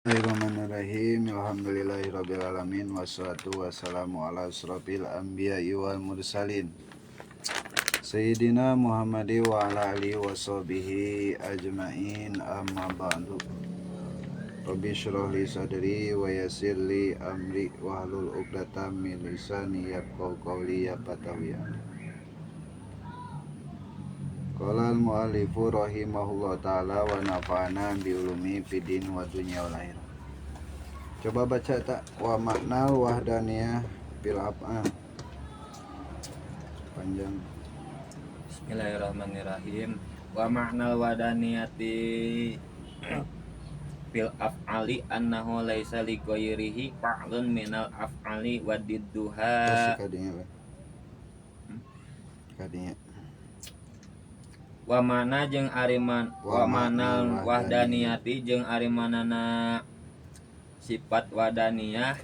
Bismillahirrahmanirrahim. Alhamdulillahirabbil alamin wassalatu wassalamu ala asrofil anbiya'i wal mursalin. Sayyidina Muhammadi wa ala alihi washabihi ajmain, amma ba'du. Rabbi shrah li sadri wa yassir li amri wahlul 'uqdatam min lisani yafqahu qawli ya fatawiya. Qala al-muallifu rahimahullah ta'ala wa nafa'ana bi ulumi fid din wa dunya wal akhirah. Coba baca tak wa maknal wahdaniyah bil af'al. Panjang. Bismillahirrahmanirrahim. Wa ma'nal wadaniyati fil af'ali annahu laisa li ghairihi fa'lun minal af'ali wa didduha. Kasih kadinya, Pak. Kadinya. Wa mana jeung ari man Wa wa ma'nal ma'nal wahdaniyati jeung ari manana sifat wadaniyah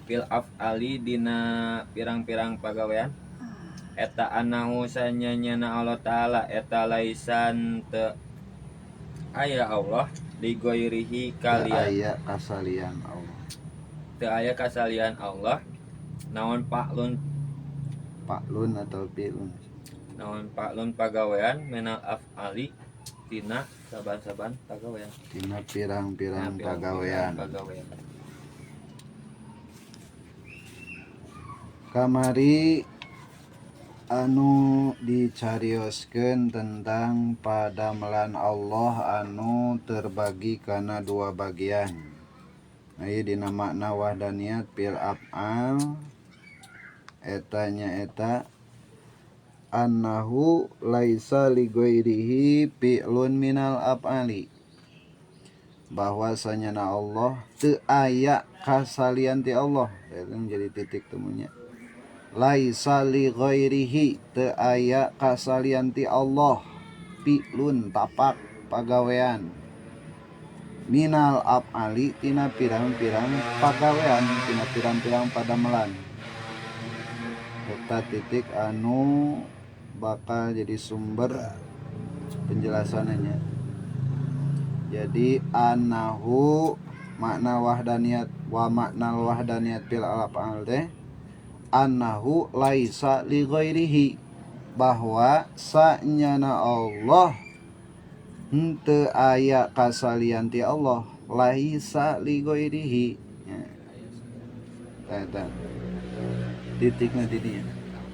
fil af'ali dina pirang-pirang pagawean eta annahu sanyanyana Allah Ta'ala eta laisan teu aya Allah li ghairihi kalian Aya kasalian Allah. Teu aya kasalian Allah naon fa'lun. Fa'lun atau fi'lun. Naon fa'lun pagawean minal af'ali tina saban-saban pagawean. Tina pirang-pirang Tina pagawean. Pagawean. Kamari anu dicarioskeun tentang padamelan Allah anu terbagi kana dua bagian. Nah, ieu dina makna wahdaniyat fil af'al eta nya eta annahu laisa li ghairihi fi'lun minal af'ali, bahwasanya na Allah teu aya kasalian ti Allah. Eta jadi titik temunya. Laisa li ghairihi teu aya kasalian ti Allah fi'lun tapak pagawean minal af'ali tina pirang-pirang pagawean, tina pirang-pirang padamelan. Eta titik anu bakal jadi sumber penjelasannya. Jadi annahu makna wahdaniyat wa makna wahdaniyat fil af'al teh annahu laisa li ghairihi, bahwa sanyana Allah henteu aya kasalian ti Allah, laisa li ghairihi. Ya. Eta titikna di dinya.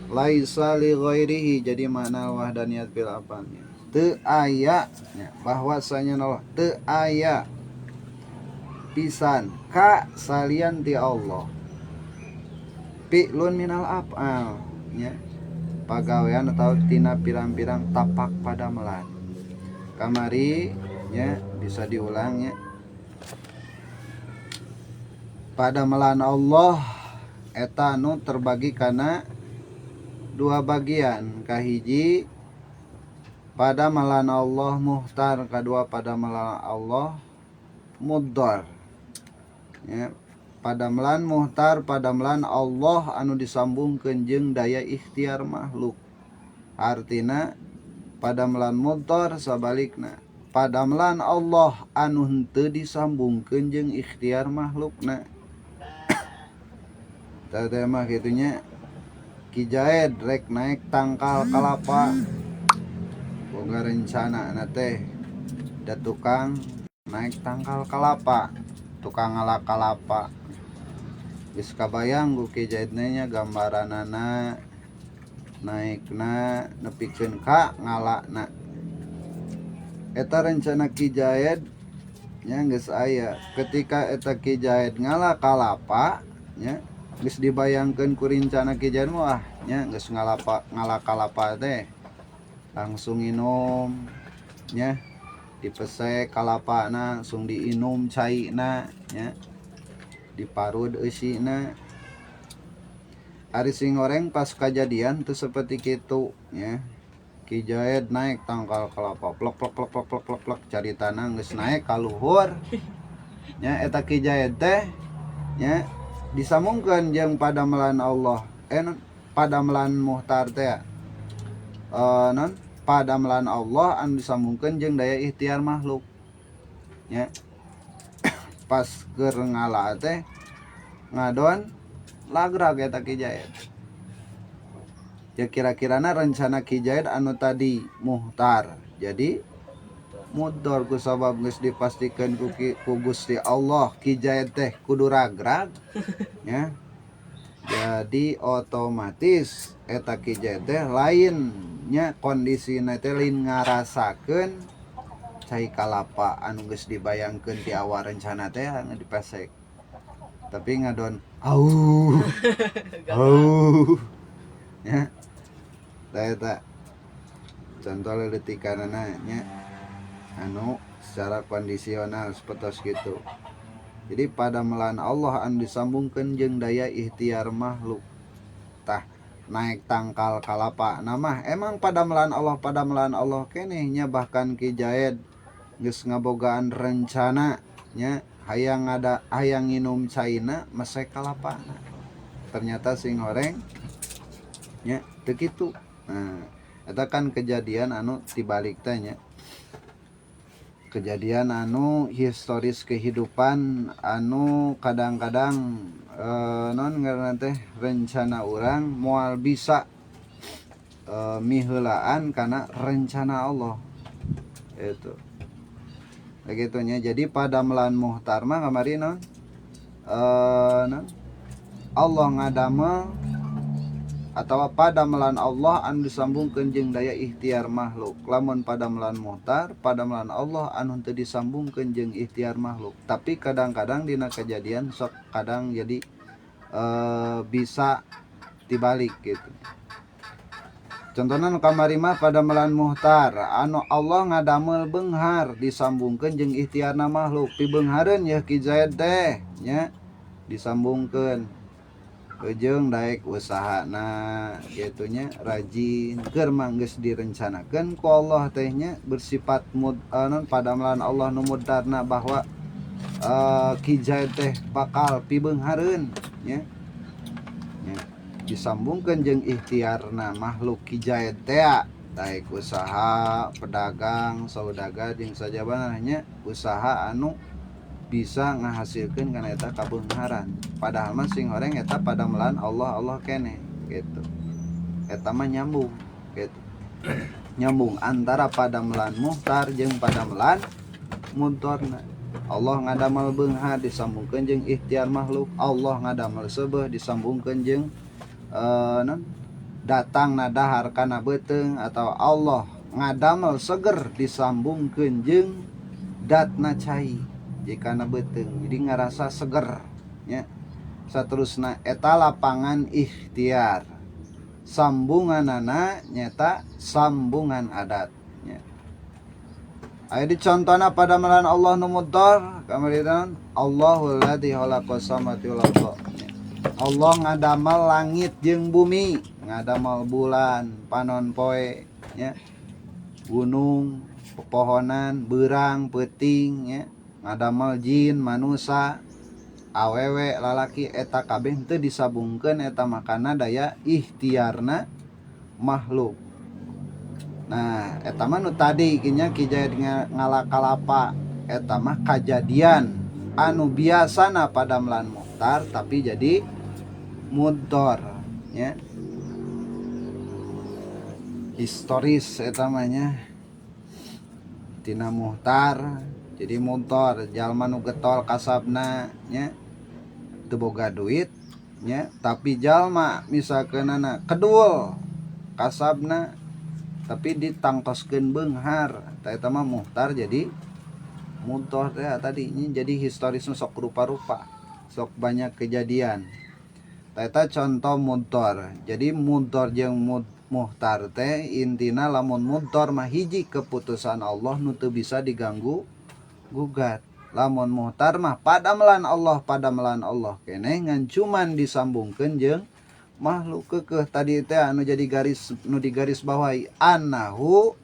Laisa li ghairihi, jadi makna wahdaniyat fil af'alnya teu aya nya, bahwasanya Allah teu aya pisan ka salian ti Allah fi'lun minal af'al nya, pagawean atau tina pirang-pirang tapak padamelan. Kamari nya bisa diulang nya, padamelan Allah eta anu terbagi kana dua bagian. Kahiji padamelan Allah muhtar, kadua padamelan Allah mudhar ya. Padamelan muhtar, padamelan Allah anu disambungkeun jeung daya ikhtiar makhluk. Artina padamelan mudhar sabalikna padamelan Allah anu henteu disambungkeun jeung ikhtiar makhlukna. Tadi mah kitunya Ki Jaed rek naik tangkal kalapa, boga rencana na teh da tukang naik tangkal kalapa, tukang ngala kalapa. Geus kabayang ku Ki Jaed nya gambaranana naikna nepikeun ka ngalana. Eta rencana Ki Jaed nya geus aya. Ketika eta Ki Jaed ngala kalapa nya geus dibayangkeun ku rencana Ki Jaed mah nya geus ngalapa ngala kalapa teh langsung minum nya, dipesek kalapana langsung diinum caina nya, diparud eusina. Ari sing goreng pas kajadian teu seperti kitu nya. Ki Jaed naik tangkal kelapa plok plok plok plok plok plok plok, caritana geus naik ka luhur nya. Eta Ki Jaed teh nya disambungkeun jeung padamelan Allah, padamelan muhtar teh, non padamelan Allah anu disambungkeun jeung daya ikhtiar makhluk nya. Pas keur ngala teh ngadon lagrag eta Ki Jaid. Ya, kira-kirana rencana Ki Jaid anu tadi muhtar jadi mudor ku sabab geus dipastikan ku Gusti Allah Ki Jaid teh kudu ragrag ya. Jadi otomatis eta Ki Jaid teh lain nya, kondisina teh lain ngarasakeun cai kalapa anu geus dibayangkeun di awal rencana teh anu dipesek, tapi ngadon au au ya. Tah, eta contoh leuletikanana nya, anu secara kondisional seperti gitu. Jadi padamelan Allah anu disambungkeun jeung daya ikhtiar makhluk. Tah, naik tangkal kalapa nama emang padamelan Allah, padamelan Allah keneh nya. Bahkan Ki Jaid geus ngabogaan rencana nya, hayang ada hayang nginum caina mesek kalapa, ternyata sing horeng nya teu kitu. Nah, eta kan kejadian anu tibalik teh nya, kejadian anu historis kehidupan anu kadang-kadang non ngaranna teh rencana urang moal bisa miheulaan karena rencana Allah itu begitu nya. Jadi padamelan muhtar mah kamari non non Allah ngadamel atau padamelan Allah anu disambungkeun jeung daya ikhtiar makhluk. Lamun padamelan muhtar, padamelan Allah anu teu disambungkeun jeung ikhtiar makhluk. Tapi kadang-kadang dina kejadian sok kadang jadi bisa dibalik gitu. Contohnya nu kamari mah padamelan muhtar anu Allah ngadamel beunghar disambungkeun jeung ikhtiarna makhluk, pibeunghareun ya Ki Zaid teh nya, disambungkeun jeung daek usahana gitu nya, rajin keur mah geus direncanakeun ku Allah teh nya, bersifat non padamelan Allah nu muhtarna bahwa Ki Zaid teh bakal pibeunghareun nya nya, disambungkeun jeung ikhtiarna makhluk Ki Zaid teh daek usaha pedagang, saudagar jeung sajabana nya, usaha anu bisa ngahasilkeun kana eta kabeungharan. Padahal mah sing horeng eta padamelan Allah, Allah keneh gitu. Eta mah nyambung gitu, nyambung antara padamelan muhtar jeung padamelan mudorna. Allah ngadamel beunghar disambungkeun jeung ikhtiar makhluk, Allah ngadamel seubeuh disambungkeun jeung non datang dahar kana beuteung, atau Allah ngadamel seger disambungkeun jeung datna cai jikana beuteung, jadi ngarasa seger nya. Saterusna eta lapangan ikhtiar, sambunganana nyata sambungan adat nya. Aya di contona padamelan Allah nu mudor kamari naon? Allahul ladzi khalaqas samawati wal ardh. Allah ngadamel langit jeung bumi, ngadamel bulan, panon poe nya, gunung, pepohonan, beurang peuting nya, ngadamel jin, manusa, awewe, lalaki. Eta kabeh teu disambungkeun eta makana daya ikhtiarna makhluk. Nah, eta mah nu tadi nya, Ki Zaid ngala kalapa eta mah kajadian anu biasana padamelan muhtar tapi jadi mudor nya, historis eta mah nya, tina muhtar jadi mudor. Jalma nu getol kasabna nya, teu boga duit nya, tapi jalma misalkeunana kedul kasabna tapi ditangtoskeun beunghar. Tah, eta mah muhtar jadi mudor teh tadi nya. Jadi historisnya sok rupa-rupa, sok banyak kejadian. Tah, eta contoh mudor. Jadi mudor jeung muhtar teh intina lamun mudor mah hiji keputusan Allah nu teu bisa diganggu gugat. Lamun muhtar mah padamelan Allah, padamelan Allah keneh, ngan cuman disambungkeun jeung makhluk. Keukeuh tadi teh anu jadi garis, nu di garis bawahi, annahu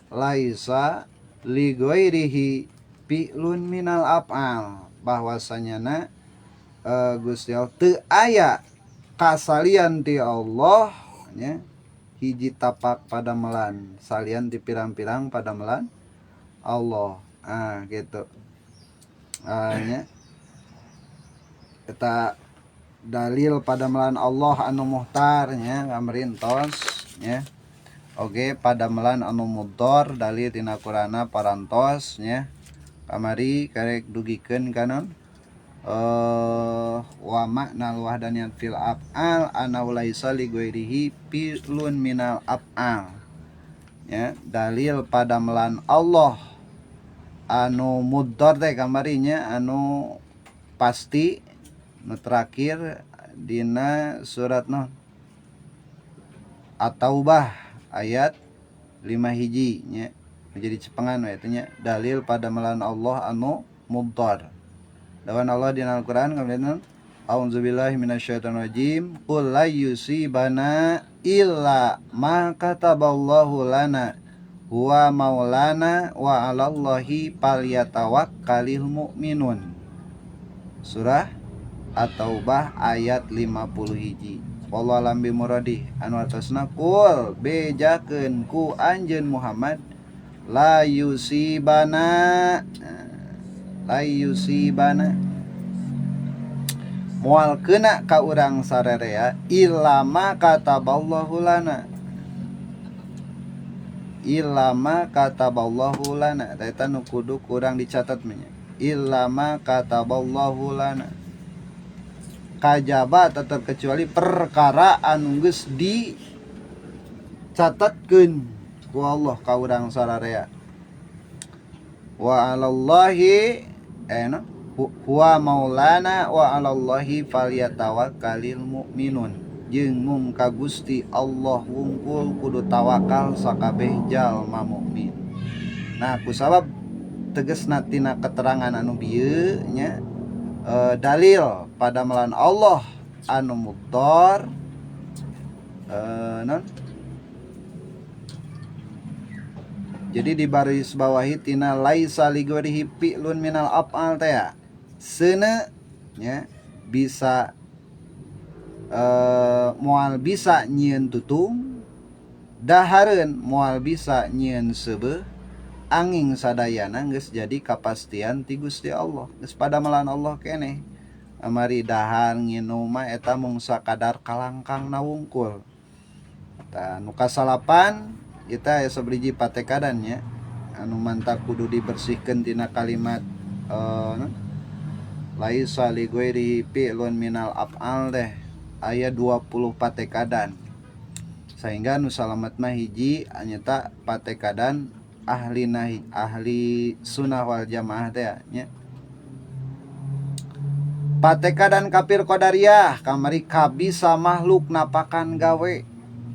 laisa li ghairihi fi'lun minal af'al, bahwasanya na Gusti Allah teu aya kasalian ti Allah nya hiji tapak padamelan salian ti pirang-pirang padamelan Allah. Ah, gitu. Ah, nya. Eta dalil padamelan Allah anu muhtar nya kamari entos nya. Oge padamelan anu mudhar dalil tina Qur'anna parantos nya. Kamari karek dugikeun ka naon? Wa ma'nal wahdaniyat fil af'al annahu laisa li ghairihi fi'lun minal af'al. Ya, dalil padamelan Allah anu mudhar teh kamari nya anu pasti nu terakhir dina surat non At-Taubah ayat 5 hiji nya menjadi cepengan we eta nya dalil padamelan Allah anu mudhar. Dawan Allah dina Al-Qur'an kemudian A'udzubillahi minasyaitonirrajim qul la yusibana illa ma kataballahu lana huwa maulana wa 'alallahi falyatawakkalil mu'minun. Surah At-Taubah ayat 50 hiji. Wallahu alam bi muradih. Anu artosna qul bejakeun ku anjeun Muhammad la yusibana la yusibana moal kena ka urang sarerea illa ma kataballahu lana illa ma kataballahu lana. Eta nu kudu kurang dicatat nya illa ma kataballahu lana kajaba terkecuali perkara anu geus dicatatkeun ku Allah ka urang sararea. Wa 'alallahi huwa maulana wa 'alallahi falyatawakkalil mu'minun. Jeung mung ka Gusti Allah wungkul kudu tawakal sakabeh jalma mukmin. Nah, kusabab tegesna tina keterangan anu bieu nya dalil padamelan Allah anu mudhar non. Jadi di baris bawahi tina laisa li ghairihi fi'lun minal af'al teh ya. Seuneu nya bisa moal bisa nyieun tutung dahareun moal bisa nyieun seubeuh angin sadayana geus jadi kapastian ti Gusti Allah geus padamelan Allah keneh. Amari dahar nginum mah eta mung sakadar kalangkangna wungkul. Tah nu kasalapan kita aya sabriji patekadan nya anu mantak kudu dibersihkeun tina kalimat laisa li ghairihi fi'lun minal af'al teh aya 20 patekadan sehingga nu salamet mah hiji nyata patekadan ahli nahi, ahli sunnah wal jamaah teh nya. Patekadan kafir qadariyah kamari kabisa makhluk napakan gawe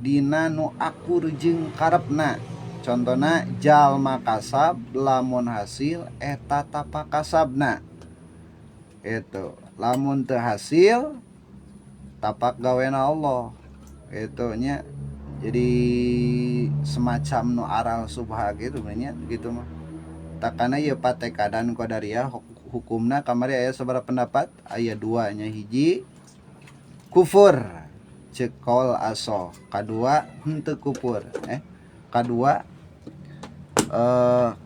dina nu akur jeung karepna. Contona jalma kasab lamun hasil eta tapak kasabna. Itu lamun teu hasil tapak gawena Allah. Itu nya jadi semacam nu aral subha gitu nya gitu mah. Takana ieu patekadan qadariyah hukumna kamari aya sabaraha pendapat? Aya dua nya, hiji kufur cek kaul aso, kadua henteu kufur. Kadua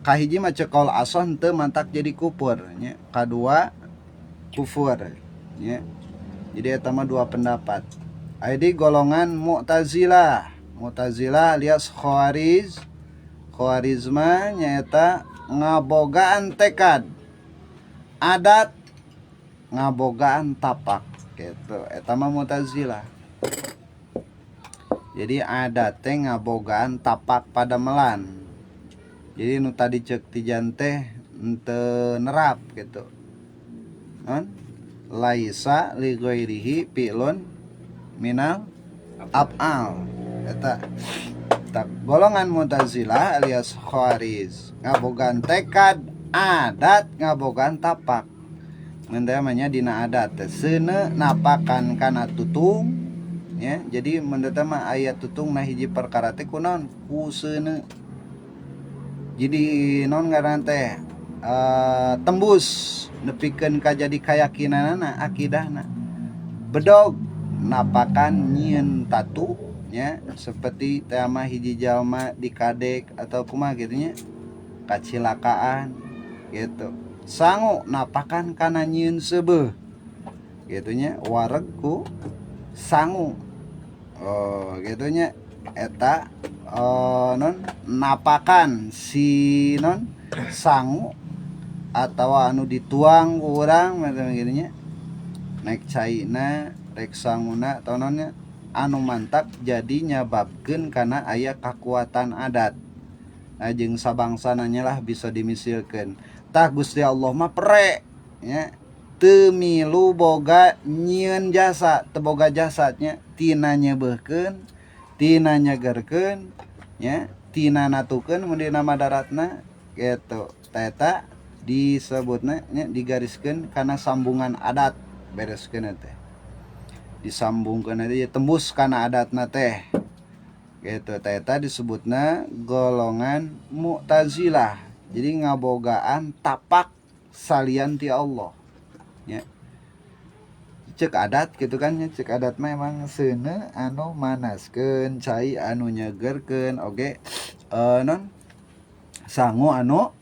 kahiji mah cek kaul aso henteu mantak jadi kufur nya, kadua kufur nya. Jadi eta mah dua pendapat. Aya di golongan Mu'tazilah. Mu'tazilah alias Khawarij. Khawarizma nyaeta ngabogaan tekad adat ngabogaan tapak gitu. Eta mah Mu'tazilah. Jadi adat teh ngabogaan tapak padamelan. Jadi nu tadi cek tijan teh henteu nerap gitu. Non laisa li ghairihi fi'lun minal af'al. Eta tak golongan Mu'tazilah alias Khawarij ngabogaan tekad adat ngabogaan tapak. Mun teh mah nya dina adat teh seuneu napakan kana tutung ya. Jadi mun teh mah aya tutung na hiji perkara teh kunaon ku seuneu. Jadi non ngaran teh tembus nepikeun ka jadi kayakinanana akidahna. Bedog napakan nyieun tatu nya seperti teh mah hiji jalma dikadek atau kumaha kitu nya kacilakaan gitu. Sangu napakan kana nyieun seubeuh. Gitu nya, wareg ku sangu. Oh, gitu nya, eta non napakan si non sangu atau anu dituang ku urang macam gini nya, naik caina rek sanguna atau nonnya anu mantap jadi nyababkeun kana aya kakuatan adat. Nah, jeung sabangsana nya lah bisa dimisilkeun. Tah Gusti Allah mah pre nya, teu milu boga nyieun jasa, teu boga jasanya tina nyebeuhkeun, tina nyegerkeun nya, tina natukeun mun dina madaratna gitu. Tah eta disebutna nya digariskeun kana sambungan adat, bereskeun teh. Disambungkeun teh tembus kana adatna teh. Gitu. Tah eta disebutna golongan Mu'tazilah. Jadi ngabogaan tapak salian ti Allah nya. Cek adat gitu kan nya, cek adat mah emang seuneu anu manaskeun, cai anu nyegerkeun oge non sangu anu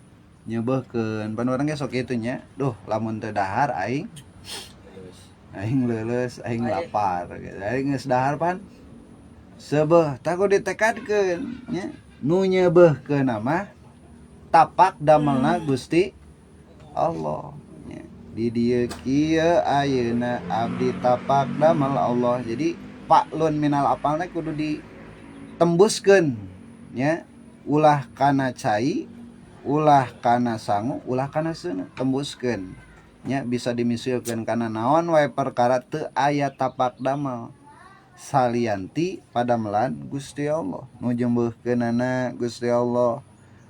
nyebeuhkeun. Pan urang ge sok kitu nya. Duh, lamun teu dahar aing aing leuleus, aing lapar gitu. Aing geus dahar pan seubeuh, tah kudu ditekadkeun nya. Nu nyebeuhkeun mah tapak damelna Gusti Allah nya. Di dieu kieu ayeuna abdi tapak damel Allah. Jadi paklun minal apalna kudu ditembuskeun nya, ulah kana cai, ulah kana sangu, ulah kana seuneu, tembuskeun nya. Bisa dimisilkeun kana naon wae perkara teu aya tapak damel salianti padamelan Gusti Allah. Nu jembeuhkeunana Gusti Allah,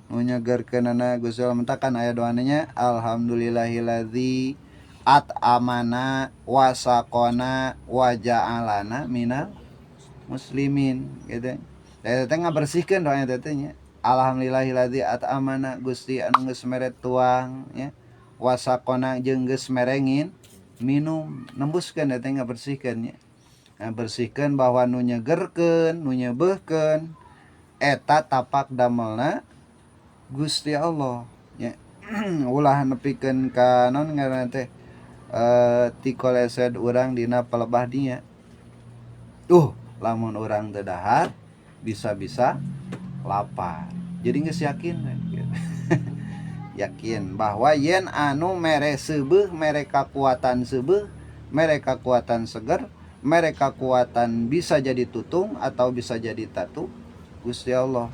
nu nyegerkeunana Gusti Allah. Mentakan aya doana nya, alhamdulillahilladzi at'amana wa saqana wa ja'alana minal muslimin gitu. Eta teh ngabersihkeun doa eta teh nya. Alhamdulillahilladzi at'amana, Gusti anu geus mere tuang nya, wa saqana jeung geus merengin minum, nembuskeun eta ngabersihkeun nya. Ngabersihkeun bahwa nu nyegerkeun, nu nyebeuhkeun eta tapak damelna Gusti Allah nya. Ulah nepikeun ka naon ngaranna teh tikolesed urang dina palebah dinya. Duh, lamun urang teu dahar bisa-bisa lapar. Jadi geus yakin gitu. Yakin bahwa yen anu mere seubeuh, mere kakuatan seubeuh, mere kakuatan seger, mere kakuatan bisa jadi tutung atau bisa jadi tatu Gusti Allah.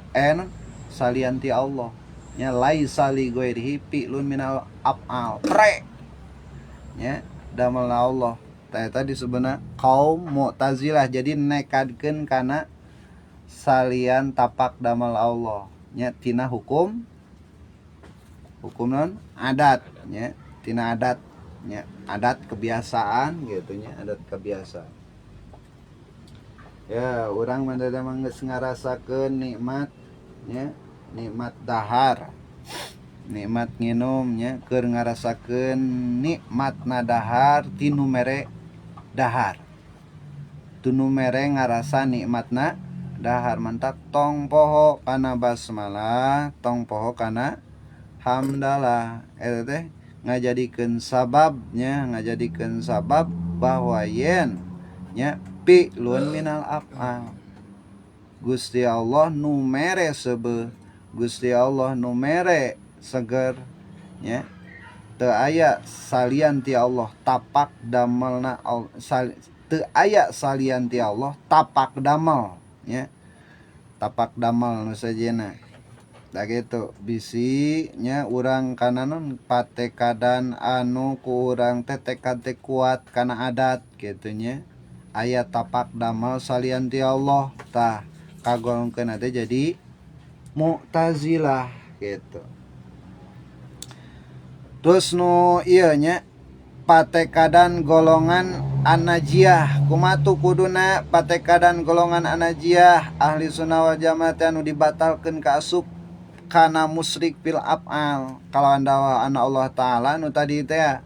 Salian ti Allah nya, laisa li ghairihi fi'lun minal af'al. Pre nya damelna Allah. Tah eta disebutna kaum Mu'tazilah. Jadi nekadkeun kana salian tapak damel Allah nya, tina hukum hukum non adat nya, tina adat nya, adat kebiasaan gitu nya, adat kebiasaan ya. Urang mah emang geus ngarasakeun nikmat nya, nikmat dahar, nikmat nginum nya, keur ngarasakeun nikmatna dahar tinu mere dahar, tinu mere ngarasa nikmatna dahar. Mantak tong poho kana basmalah, tong poho kana hamdalah. Eta teh ngajadikeun sababnya, ngajadikeun sabab bahwa yen nya fi'lun minal af'al, Gusti Allah nu mere seubeuh, Gusti Allah nu mere seger nya, teu aya salian ti Allah tapak damelna, teu aya salian ti Allah tapak damel nya, tapak damel nu sejenna. Da gitu bisi nya urang kana non patekadan anu ku urang teh tekad teh kuat kana adat kitu nya, aya tapak damel salian ti Allah, tah kagolongkeun teh jadi Mu'tazilah gitu. Terus nu ieu nya patekadan golongan An-Najiyah. Kumaha tuh kuduna patekadan golongan An-Najiyah ahli sunnah wal jamaah teh anu dibatalkeun ka asup kana musyrik fil af'al kalawan dakwah anna Allah Ta'ala nu tadi teh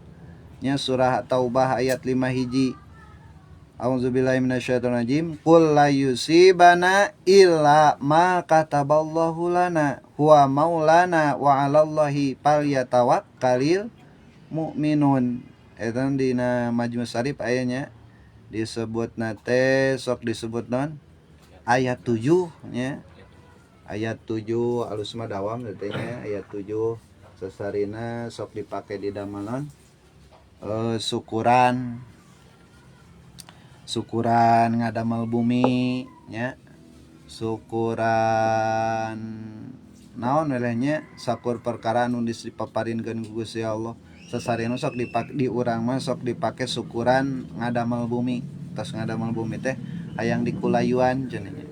nya, surah Taubah ayat 5 hiji. A'udzubillahi minasyaitonirrajim. Qul la yusibana illa ma kataballahu lana huwa maulana wa 'alallahi falyatawakkalil mu'minun. Eta dina Majmu Syarif aya nya disebutna teh sok disebut naon ayat 7 nya. Ayat 7 alus mah dawam teh nya ayat 7 sasarina sok dipake di damelan syukuran syukuran ngadamel bumi nya syukuran naon weleh nya sakur perkara anu dipaparinkeun ku Gusti Allah sasarina sok dipake di urang mah sok dipake syukuran ngadamel bumi tos ngadamel bumi teh hayang dikulayuan cenah nya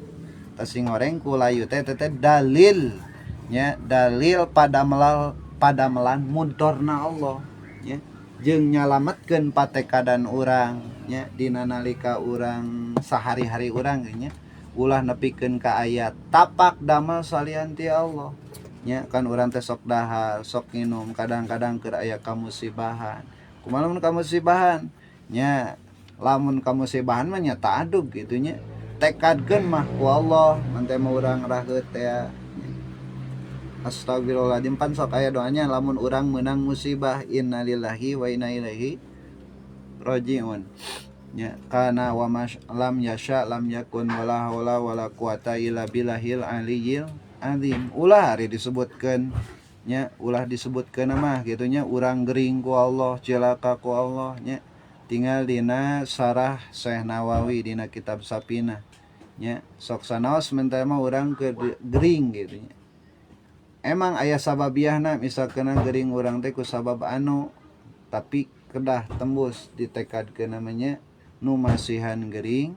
tas sing goreng kulayu teh teh dalil nya dalil padamelan mudorna Allah nya jeung nyalametkeun patekadan urang nya dina nalika urang sahari-hari urang nya ulah nepikeun ka aya tapak damel salian ti Allah nya kan urang teh sok dahar sok nginum kadang-kadang keur aya kamusibahan kumaha lamun kamusibahan nya lamun kamusibahan mah nya ta'adub kitu nya tekadkeun mah ku Allah manteh mah urang raheut teh. Astagfirullahaladzim pan sok aya doanya lamun urang meunang musibah innalillahi wa inna ilaihi rajiun nya kana wa lam yasha lam yakun wala haula wala quwata illa billahil aliyyil azim ulah ari disebutkeun nya ulah disebutkeun mah kitu nya urang gering ku Allah cilaka ku Allah nya tinggal dina sarah Syekh Nawawi dina kitab Safinah nya sok sanaos menteh mah urang keur gering kitu nya. Emang aya sababiahna misalkeun gering urang teh ku sabab anu tapi kedah tembus ditekadkeun namanya nu masihan gering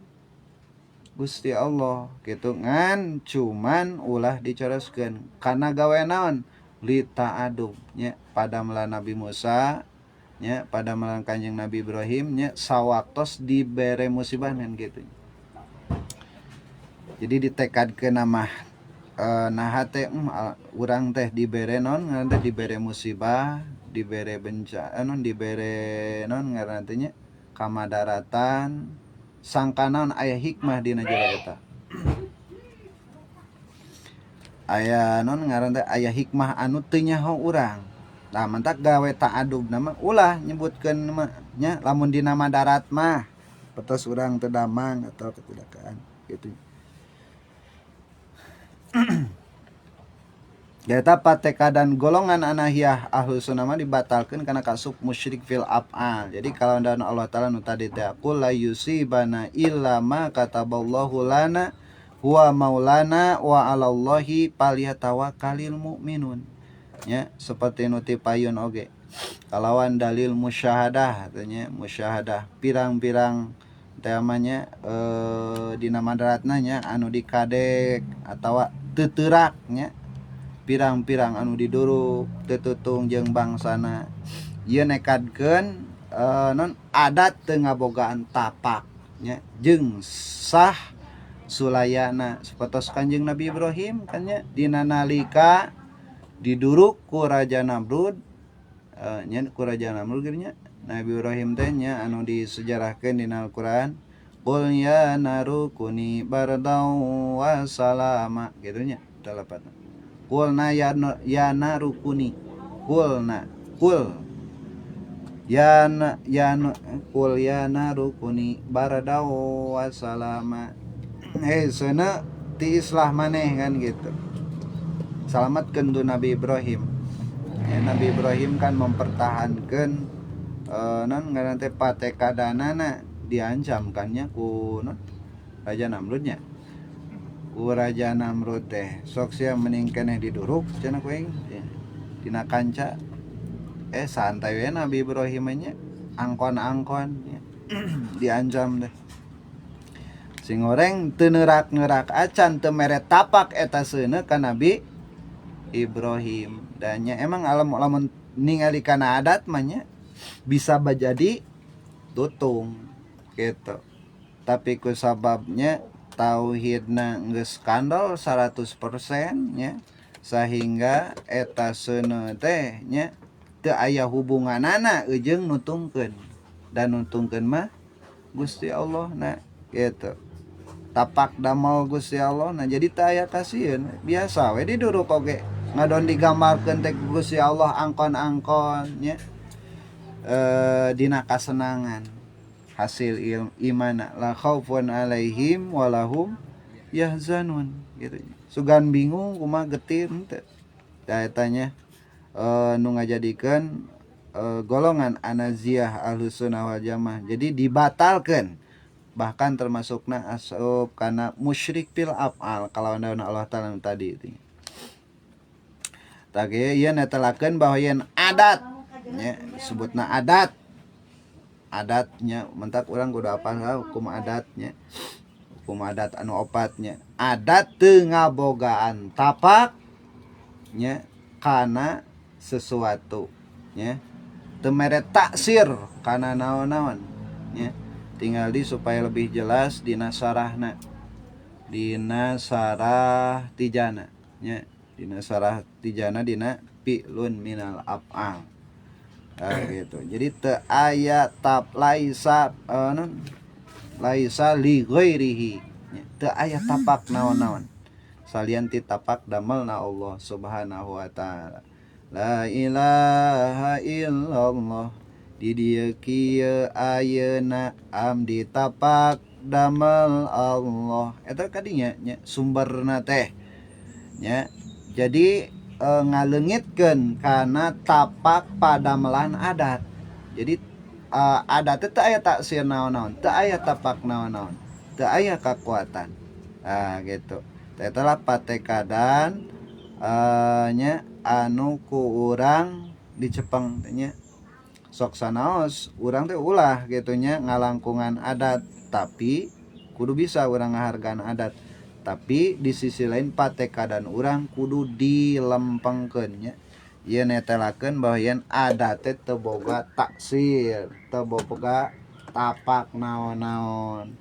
Gusti Allah kitu ngan cuman ulah dicoroskeun kana gawe naon li ta'adub nya padamelan Nabi Musa nya padamelan Kanjeng Nabi Ibrahim nya sawaktos dibere musibah ngan kitu. Jadi ditekadkeun mah nah teh urang teh dibere non ngaran teh dibere musibah dibere bencana non dibere non ngaran teh nya kamadaratan sangka naon aya hikmah dina jero eta aya non ngaran teh aya hikmah anu teu nyaho urang. Nah mantak gawe ta'adub mah ulah nyebutkeun mah nya lamun dina madarat mah petos urang teu damang atau ketidakaan gitu. Eta patekadan golongan anahiyah ahlus sunnah mah dibatalkeun kana kasup musyrik fil af'al. Jadi kalau dan Allah Ta'ala nu tadi teh qul la yusibana illa ma kataballahu lana huwa maulana wa 'alallahi falyatawakkalul mu'minun. Nya seperti nu ti payun oge. Kalawan dalil musyahadah tanya musyahadah pirang-pirang temanya dina madaratna nya anu dikadek atawa teuteurak nya pirang-pirang anu diduruk teu tutung jeung bangsana ieu nekadkeun non adat teu ngabogaan tapak nya jeung sah sulayana sapertos Kanjeng Nabi Ibrahim kan nya dina nalika diduruk ku Raja Namrud nya ku Raja Namrud nya Nabi Ibrahim teh nya anu disejarahkeun dina Al-Qur'an qul ya naru kuni bardan wa salama kitu nya telepatna qulna ya naru kuni qulna qul ya na ya qul ya naru kuni bardan wa salama hei seuneu ti islah maneh kan gitu salamatkeun tu Nabi Ibrahim ya, Nabi Ibrahim kan mempertahankan non ngaran teh patekadanana diancam kan nya ku non Raja Namrudnya ku Raja Namrud teh sok sia mending keneh diduruk cenah ku aing dina kanca santai we Nabi Ibrahim nya angkon-angkon nya diancam teh sing goreng teu neurak-neurak acan teu mere tapak eta seuneu ka Nabi Ibrahim dan nya emang alam lamun ningali kana adat mah nya bisa bajadi tutung gitu tapi ku sababnya tauhidna geus kandol 100% nya sehingga eta seuneu teh nya teu aya hubunganana jeung nutungkeun dan nutungkeun mah Gusti Allah na gitu tapak damel Gusti Allah nah jadi teu aya kasieun biasa we diduruk oge ngadon digambarkeun teh Gusti Allah angkon-angkon nya. dina kasenangan hasil imana la khaufun alaihim walahum yahzanun gitu. Sugan bingung kumaha getir henteu. Da eta nya nu ngajadikeun golongan anaziah Ahlussunnah wal Jamaah. Jadi dibatalkan bahkan termasukna asup kana musyrik fil af'al kalawan daun Allah Ta'ala tadi itu. Tah ge ieu netelakeun bahwa yen adat nya disebutna adat. Adatnya mentak urang kudu apal hukum adatnya. Hukum adat anu opatnya. Adat teu ngabogaan tapak nya kana sesuatu nya. Teu mere taksir kana naon-naon nya. Tinggal di supaya lebih jelas dina sarahna. Dina sarah tijana nya. Dina sarah tijana dina fi'lun minal af'al. Nah, gitu. Jadi teu aya tap laisa non laisa li ghairihi. Nya, teu aya tapak naon-naon. Salian ti tapak damelna Allah Subhanahu wa taala. La ilaha illallah. Di dieu kieu ayeuna amdi tapak damel Allah. Eta kadinya nya sumberna teh. Nya. Jadi ngaleungitkeun kana tapak padamelan adat. Jadi adat teh teu aya taksir naon-naon, teu aya tapak naon-naon, teu aya kakuatan. Nah, gitu. Eta lah patekadan nya anu ku urang dicepeng teh nya. Sok sanaos urang teh ulah gitu nya ngalangkungan adat, tapi kudu bisa urang ngahargaan adat. Tapi di sisi lain patekadan urang kudu dilempengkeun nya. Ieu netelakeun bahwa yen adat teh teu boga taksir, teu boga tapak naon-naon.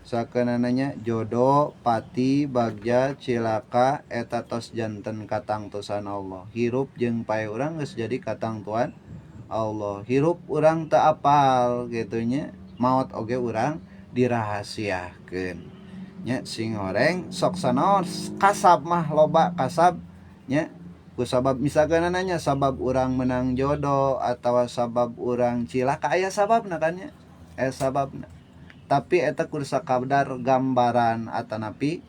Sakeunana jodoh, pati, bagja, cilaka eta tos janten katangtusan Allah. Hirup jeung pae urang geus jadi katangtuan Allah. Hirup urang teu apal kitu nya, maot oge urang dirahasiakeun. Nya sing horeng sok sanaos kasab mah loba kasab nya ku sabab misalkan nanya sabab urang menang jodoh atawa sabab urang cilaka aya sababna kan nya, aya sababna. Tapi eta kudu sakadar gambaran atanapi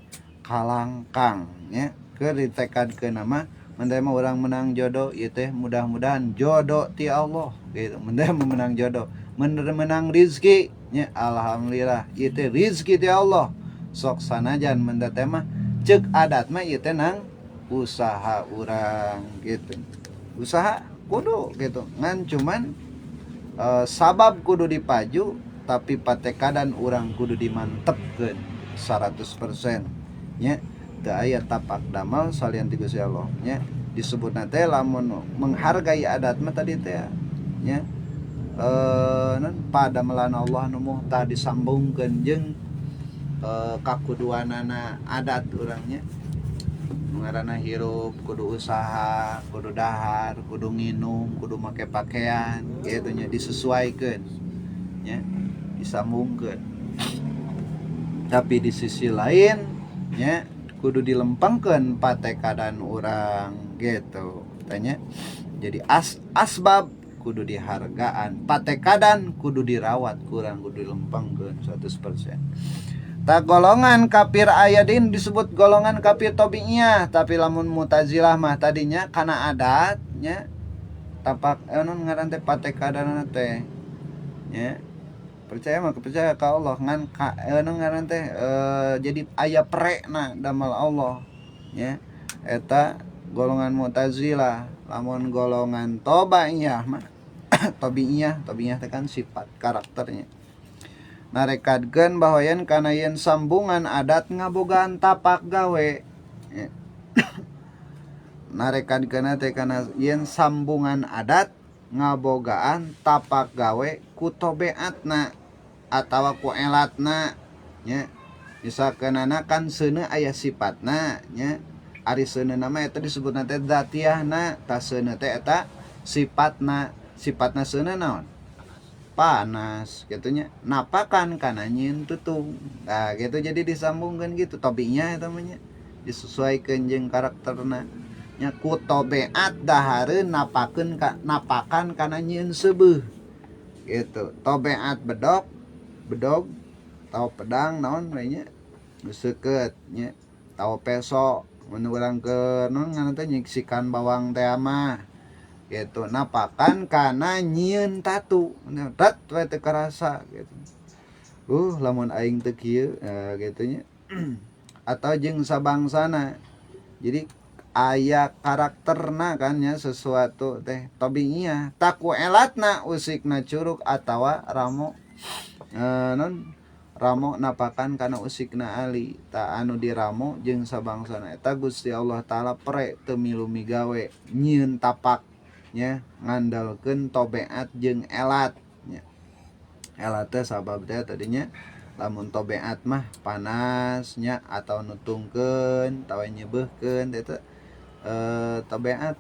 kalangkang nya keur ditekadkeun mah mun teh mah urang menang jodoh ieu teh mudah-mudahan jodoh ti Allah gitu. Mun teh mah menang jodoh, mun menang rizki nya alhamdulillah ieu teh rizki ti Allah. Sok sanajan mun teh mah ceuk adat mah ieu teh nang usaha urang gitu. Usaha kudu gitu ngan cuman sabab kudu dipaju tapi patekadan urang kudu dimantepkeun 100% nya. Teu aya tapak damel salian ti Gusti Allah nya. Disebutna teh lamun menghargai adat mah tadi teh nya non padamelan Allah nu muhtah disambungkeun jeung kakuduanana adat urang nya. Ngaranna hirup kudu usaha, kudu dahar, kudu nginum, kudu make pakaian gitu nya, disesuaikeun nya, disambungkeun. Tapi di sisi lain nya kudu dilempengkeun patekadan urang gitu tanya. Jadi asbab kudu dihargaan, patekadan kudu dirawat, kurang kudu dilempengkeun 100%. Tak golongan kafir ayadin disebut golongan kafir tabi'iyah, tapi lamun Mu'tazilah mah tadinya kana adatnya tapak non ngaran teh patekadanna teh nya. Percaya mah percaya ka Allah ngan ka non ngaran teh jadi aya prekna damel Allah nya. Eta golongan Mu'tazilah. Lamun golongan tabi'iyah mah tabi'iyah, tabi'iyah teh kan sifat karakternya. Narekadkeun bahwa yen kana yen sambungan adat ngabogaan tapak gawe. Ya. Narekadkeun teh kana yen sambungan adat ngabogaan tapak gawe ku tobeatna atawa ku elatna nya. Misalkeunana kan seuneu aya sifatna nya. Ari seuneu mah eta disebutna teh dzatiahna, tah seuneu teh eta sifatna. Sifatna seuneu naon? Panas gitu nya, napakan kana nyieun tutung. Nah gitu, jadi disambungkeun gitu tobinya eta mah nya, disesuaikeun jeung karakterna nya. Ku tobeat dahareun napakeun ka, napakan kana nyieun seubeuh. Gitu. Tobeat bedog, bedog tau pedang naon we nya nu seukeut nya, tau peso mun urang keur naon ngaranna teh nyiksikan bawang teh mah gitu, napakan kana nyieun tatu tet we teu karasa gitu. Lamun aing teu kieu gitu nya. Atau jeung sabangsana. Jadi aya karakterna kan nya sesuatu teh tabiiyah taku elatna usikna curug atawa ramo non ramo napakan kana usikna ali ta anu diramo jeung sabangsana eta Gusti Allah Taala pre teu milu migawe nyieun tapak nya ngandalkeun tobeat jeung elat nya. Elat teh sabab teh tadinya lamun tobeat mah panas nya atau nutungkeun atawa nyebeuhkeun eta tobeat.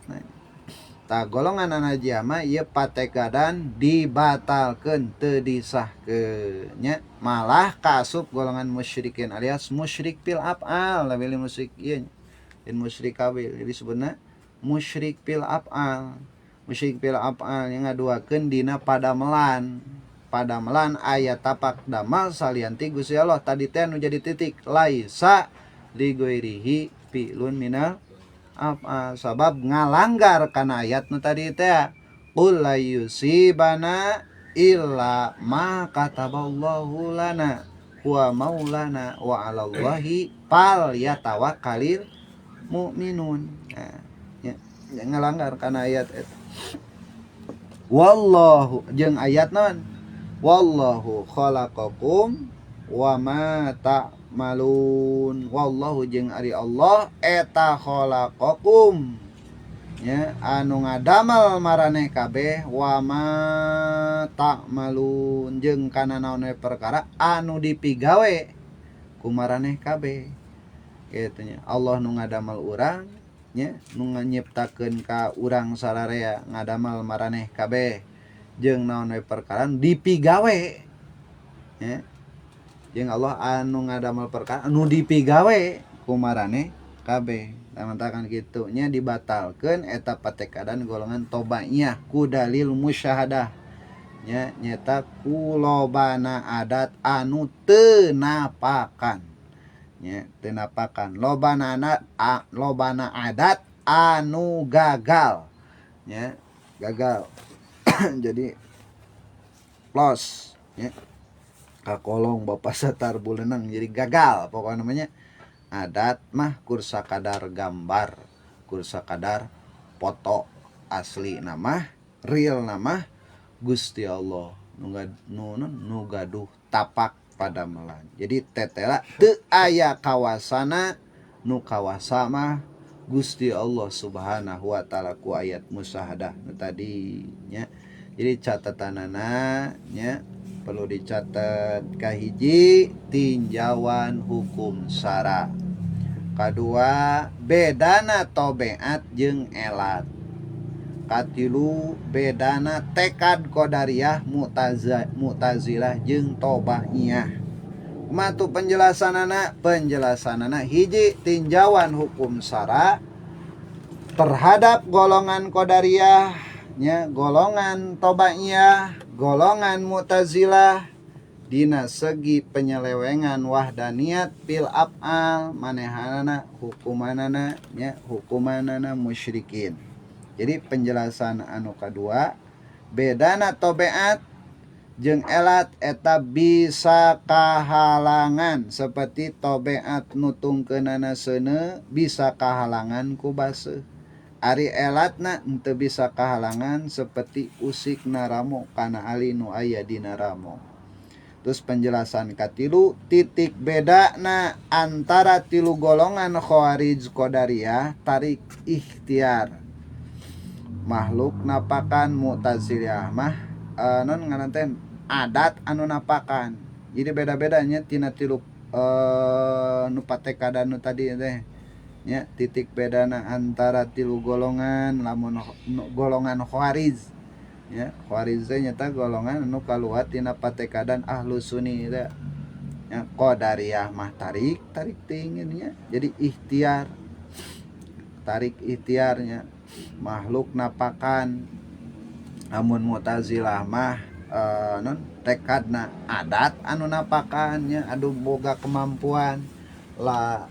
Tah golongan Najiyah mah ieu patekadan dibatalkeun teu disahkeun nya, malah kaasup golongan musyrikin alias musyrik fil af'al, lamun musyrik ieu lain musyrik kawil, jadi sebenarnya musyrik fil af'al. Musyrik fil af'al yang ngaduakeun dina padamelan. Padamelan aya tapak damal salian ti Gusti Allah tadi teh nu jadi titik laisa li ghairihi fi'lun minal af'al, sabab ngalanggar kana ayat nu tadi teh qul la yusibana illa ma kataballahu lana huwa maulana wa 'alallahi fal yatawakkalil mu'minun. Nah, ya, ngalanggar kana ayat eta. Wallahu jeung ayat naon? Wallahu khalaqakum wa ma ta'malun. Wallahu jeung ari Allah eta khalaqakum nya anu ngadamel maraneh kabeh wa ma ta'malun jeung kana naon we perkara anu dipigawe ku maraneh kabeh kitu nya. Allah nu ngadamel urang nya, nu nyiptakeun ka urang sararea ngadamel maraneh kabeh jeung naon we perkara dipigawe nya, jeung Allah anu ngadamel perkara anu dipigawe ku maraneh kabeh. Tamantakan kitu nya dibatalkeun eta patekadan golongan tobaiyah ku dalil musyahadah nya, nyeta ku lobana adat anu teu napakan nya, teu napakan lobana lobana adat anu gagal nya, gagal. Jadi los nya kakolong Bapak Satar Bulenang jadi gagal pokoknya namanya adat mah kur sakadar gambar, kur sakadar foto, asli nama real nama Gusti Allah nu gaduh tapak padamelan. Jadi tetela teu aya kawasana, nu kawasa mah Gusti Allah Subhanahu wa taala ku ayat musyahadah nu tadi nya. Jadi catatanana nya perlu dicatat kahiji tinjauan hukum syara, kadua bedana tobeat jeung elat, katilu bedana tekad qadariyah mu'tazilah jeung tobaiyah. Kumaha tuh penjelasanana? Penjelasanana hiji tinjauan hukum syara terhadap golongan qadariyah nya, golongan tobaiyah, golongan mu'tazilah dina segi penyelewengan wahdaniyat fil af'al manehanana hukumanana nya, hukumanana musyrikin. Jadi penjelasan anu kadua bedana tobeat jeung elat eta bisa kahalangan seperti tobeat nutungkeunana seuneu bisa kahalangan ku baseuh. Ari elatna henteu bisa kahalangan seperti usik naramo kana ali nu aya dina ramo. Terus penjelasan katilu titik bedana antara tilu golongan khawarij qadariyah tarik ikhtiar makhluk napakan mu'tazilah mah non ngaran teh adat anu napakan. Jadi beda-bedanya tina tilu nu patekadan nu tadi teh nya, titik bedana antara tilu golongan lamun golongan khawarij nya, khawarij teh nyata golongan anu kaluar tina patekadan ahlu sunni teh nya. Qadariyah mah tarik tarik teuing nya, jadi ikhtiar tarik ikhtiarnya makhluk napakan. Lamun mu'tazilah mah Non tekadna adat anu napakannya aduh boga kemampuan lah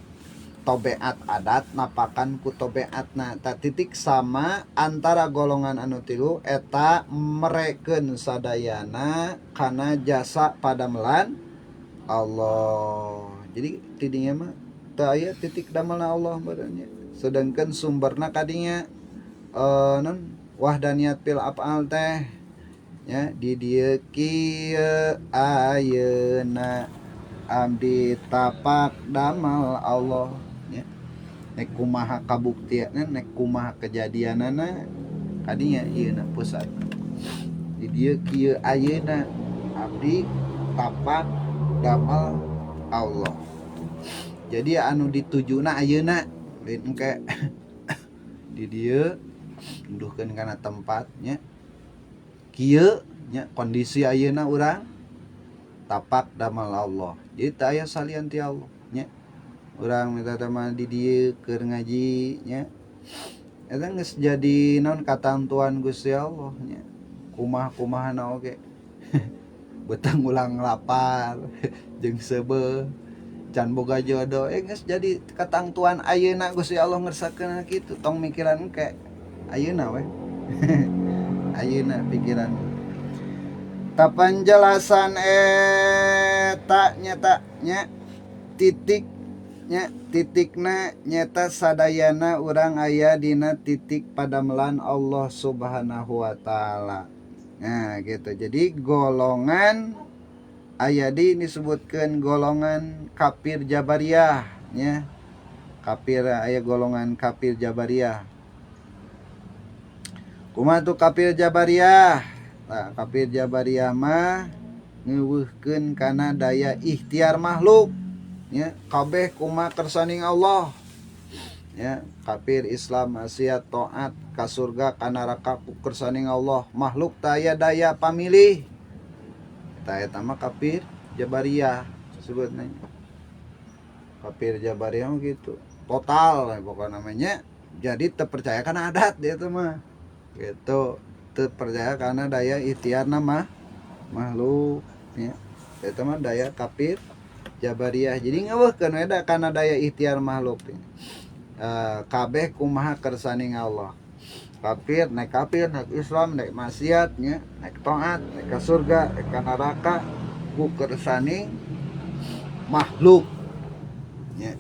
tobeat adat napakan ku tobeatna. Ta titik sama antara golongan anu tilu eta mereken sadayana kana jasa padamelan Allah. Jadi tidinya mah teu aya titik damelna Allah badannya. Sedangkan sumberna kadinya non wahdaniyat fil af'al teh nya di dieu kieu ayeuna abdi tapak damel Allah nya. Nek kumaha kabuktianna, nek kumaha kejadianana kadinya ieu na pusat. Di dieu kieu ayeuna abdi tapak damel Allah. Jadi anu ditujuna ayeuna lain engke di dieu nduhkeun kana tempatnya kieu nya kondisi ayeuna urang tapak damel Allah. Jadi teu aya salian ti Allah nya. Urang minta mah di dieu keur ngaji nya. Eta geus jadi naon katantuan Gusti Allah nya. Kumaha-kumahana oge. Betang ulang lapar jeung seubeuh can boga jodoh geus jadi katangtuan ayeuna Gusti Allah ngersakeun kitu tong mikiran engke ayeuna we. Ayeuna pikiran. Ta penjelasan eta nyata nya titik nya titikna nyata sadayana urang aya dina titik padamelan Allah Subhanahu wa taala. Nah gitu. Jadi golongan aya di disebutkeun golongan kafir Jabariyah nya. Kafir aya golongan kafir Jabariyah. Kumaha tuh kafir Jabariyah? Nah, kafir Jabariyah mah ngeuweuhkeun kana daya ikhtiar makhluk nya, kabeh kumaha kersaning Allah nya. Kafir Islam maksiat taat ka surga ka neraka ku kersaning Allah, makhluk teu aya daya pamilih. Eta eta mah kafir Jabariyah sebutna. Kafir Jabariyah mah gitu. Total pokokna namanya. Jadi teu percaya kana adat dia teh mah. Gitu, teu percaya karena daya ikhtiar nama makhluk nya. Eta mah daya kafir Jabariyah. Jadi ngeuweuhkeun we da kana daya ikhtiar makhluk teh. Kabeh kumaha kersaning Allah. Kafir, naik kafir, naik Islam, naik maksiat nya, naik taat, naik ka surga, naik ka neraka ku kersaning makhluk nya.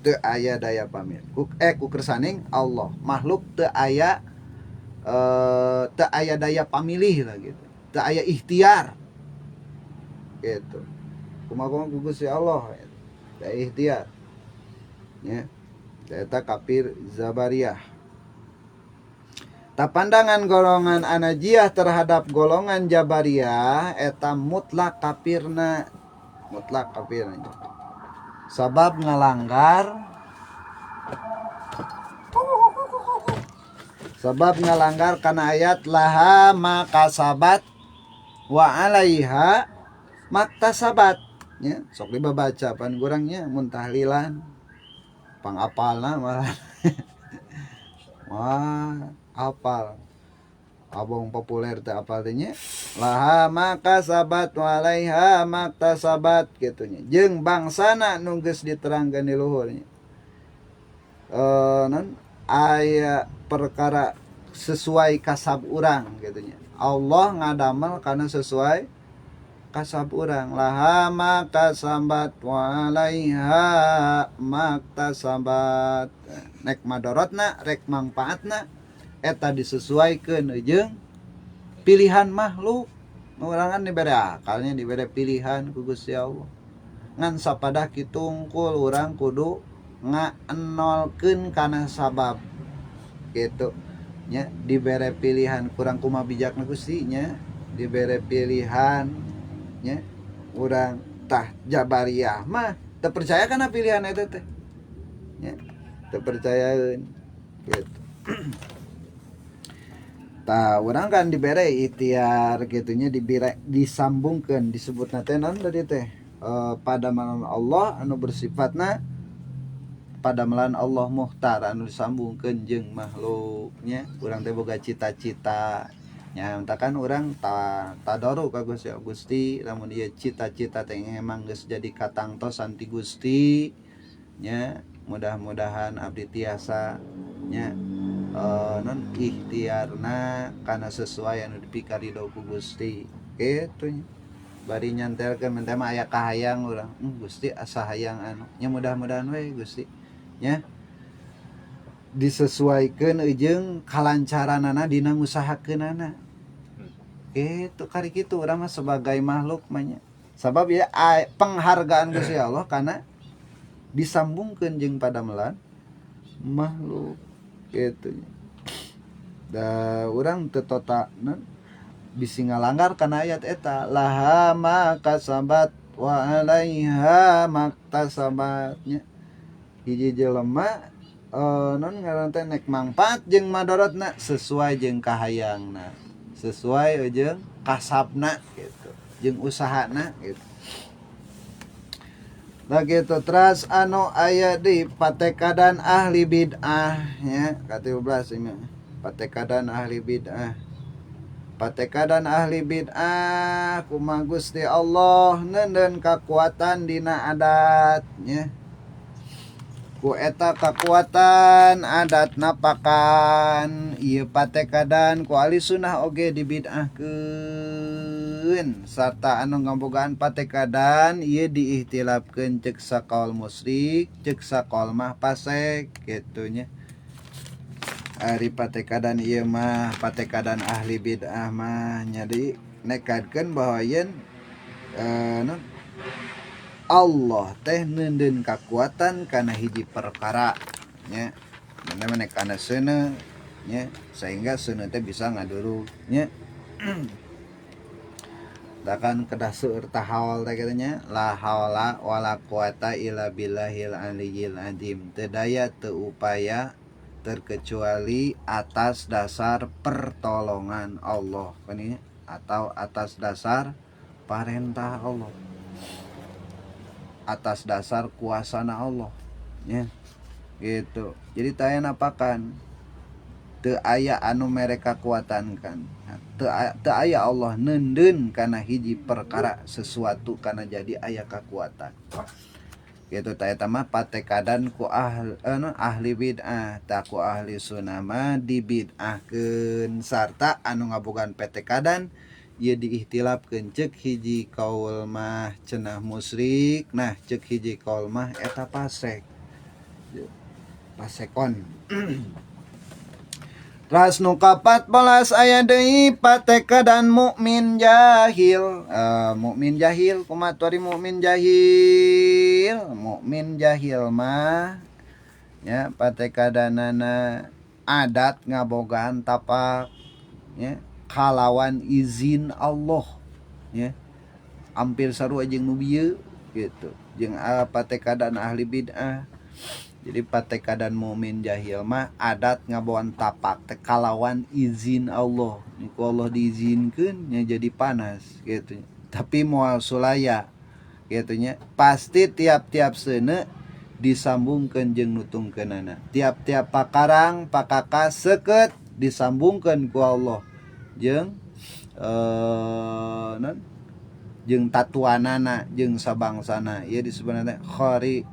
Teu aya daya pamir. Ku kersaning Allah. Makhluk teu aya teu aya daya pamilih lah gitu. Teu aya ikhtiar. Gitu. Kumaha ku Gusti Allah daya ikhtiar. Nya. Eta kafir Jabariyah. Ta pandangan golongan Anajiyah terhadap golongan Jabariyah eta mutlak kafirna, mutlak kafirna. Sabab ngalanggar, sabab ngalanggar kana ayat laha makasabat wa alaiha maktasabat nya. Sok dibabaca pan kurangnya mun tahlilan pangapalna malah. Wah, apal. Abong populer teh apal teh nya. Laha makasabat wa alaiha maktasabat kitu nya. Jeung bangsana nu geus diterangkeun di luhur nya. Non aya perkara sesuai kasab urang kitu nya. Allah ngadamel kana sesuai kasab urang. Laha makasabat wa alaiha maktasabat. Nek madorotna rek mangpaatna eta disesuaikeun jeung pilihan makhluk. Urang kan dibere akalnya, dibere pilihan ku Gusti Allah. Ngan sapadah kitu unggul urang kudu ngaenolkeun kana sabab gitu nya. Dibere pilihan kurang kumaha bijakna Gusti nya, dibere pilihan nya urang. Tah Jabariyah mah teu percaya kana pilihan eta teh nya, teu percayaeun gitu. Tah urang kan dibere ikhtiar gitu nya, dibere disambungkeun disebutna teh naon tadi teh padamelan Allah anu bersifatna padamelan Allah muhtar anu disambungkeun jeung makhluknya. Urang teh boga cita-cita Nya kan urang tadarru ka Gusti, Gusti, lamun ieu cita-cita teh emang geus jadi katangtosan ti Gusti nya, mudah-mudahan abdi tiasa nya non ikhtiarna kana sesuai anu dipikarido ku Gusti kitu nya. Bari nyantelkeun mah mah aya kahayang urang, Gusti, asa hayang anu nya, mudah-mudahan we Gusti nya disesuaikan jeung kalancaranana dina ngusahakeunana gitu. Kari kitu urang mah sebagai makhluk mah nya, sabab ya penghargaan Gusti Allah karena disambungkeun jeung padamelan makhluk gitu nya. Da urang teu tota non bisi ngalanggar kana ayat eta, laha ma kasabat wa alaiha maktasabat nya. Hiji jelema non ngaran teh nek mangfaat jeung madorotna sesuai jeung kahayangna, sesuai jeung kasabna gitu, jeung usahana gitu. Nah gitu, terus anu aya di patekadan ahli bid'ah nya, ka-13 ini patekadan ahli bid'ah. Patekadan ahli bid'ah kumaha Gusti Allah neundeun kakuatan dina adat nya, ku eta kakuatan adat napakan. Ieu patekadan ku ahli sunnah oge dibid'ahkeun, sarta anu ngabogaan patekadan ieu diihtilafkeun, ceuk sakaul musyrik, ceuk sakaul mah fasek kitu nya. Ari patekadan ieu mah, patekadan ahli bid'ah mah nya, nekadkeun bahwa yen non Allah teh neundeun kakuatan kana hiji perkara nya, mana kana seuneu nya, sehingga seuneu teh bisa ngaduruk nya. Kan kedah seueur tahaul teh kitu nya, la haula wala quwata illa billahil aliyyil azim, teu daya teu upaya terkecuali atas dasar pertolongan Allah kan ini, atau atas dasar parentah Allah, atas dasar kuasana Allah ya gitu. Jadi taya napakan, teu aya anu mere kakuatan kan, teu teu aya Allah neundeun kana hiji perkara sesuatu kana jadi aya kakuatan gitu. Tah eta mah patekadan ku ahli, ahli bid'ah. Tah, ku ahli sunnah mah dibid'ahkeun, sarta anu ngabogaan patekadan ieu diihtilafkeun, ceuk hiji kaul mah cenah musyrik, nah ceuk hiji kaul mah eta fasek, fasekon. Ras nu 14 aya deui patekadan mukmin jahil. Mukmin jahil kumaha tuh ari mukmin jahil? Mukmin jahil mah nya patekadanana adat ngabogaan tapak nya kalawan izin Allah nya, hampir sarua jeung nu bieu gitu, jeung patekadan ahli bid'ah. Jadi patekadan mukmin jahil mah adat ngabogaan tapak teh kalawan izin Allah. Ku Allah diizinkeun nya jadi panas gitu, tapi moal sulaya gitu nya. Pasti tiap-tiap seuneu disambungkeun jeung nutungkeunana, tiap-tiap pakarang pakakas seukeut disambungkeun ku Allah jeung non jeung tatuanana jeung sabangsana. Ieu disebutna teh khari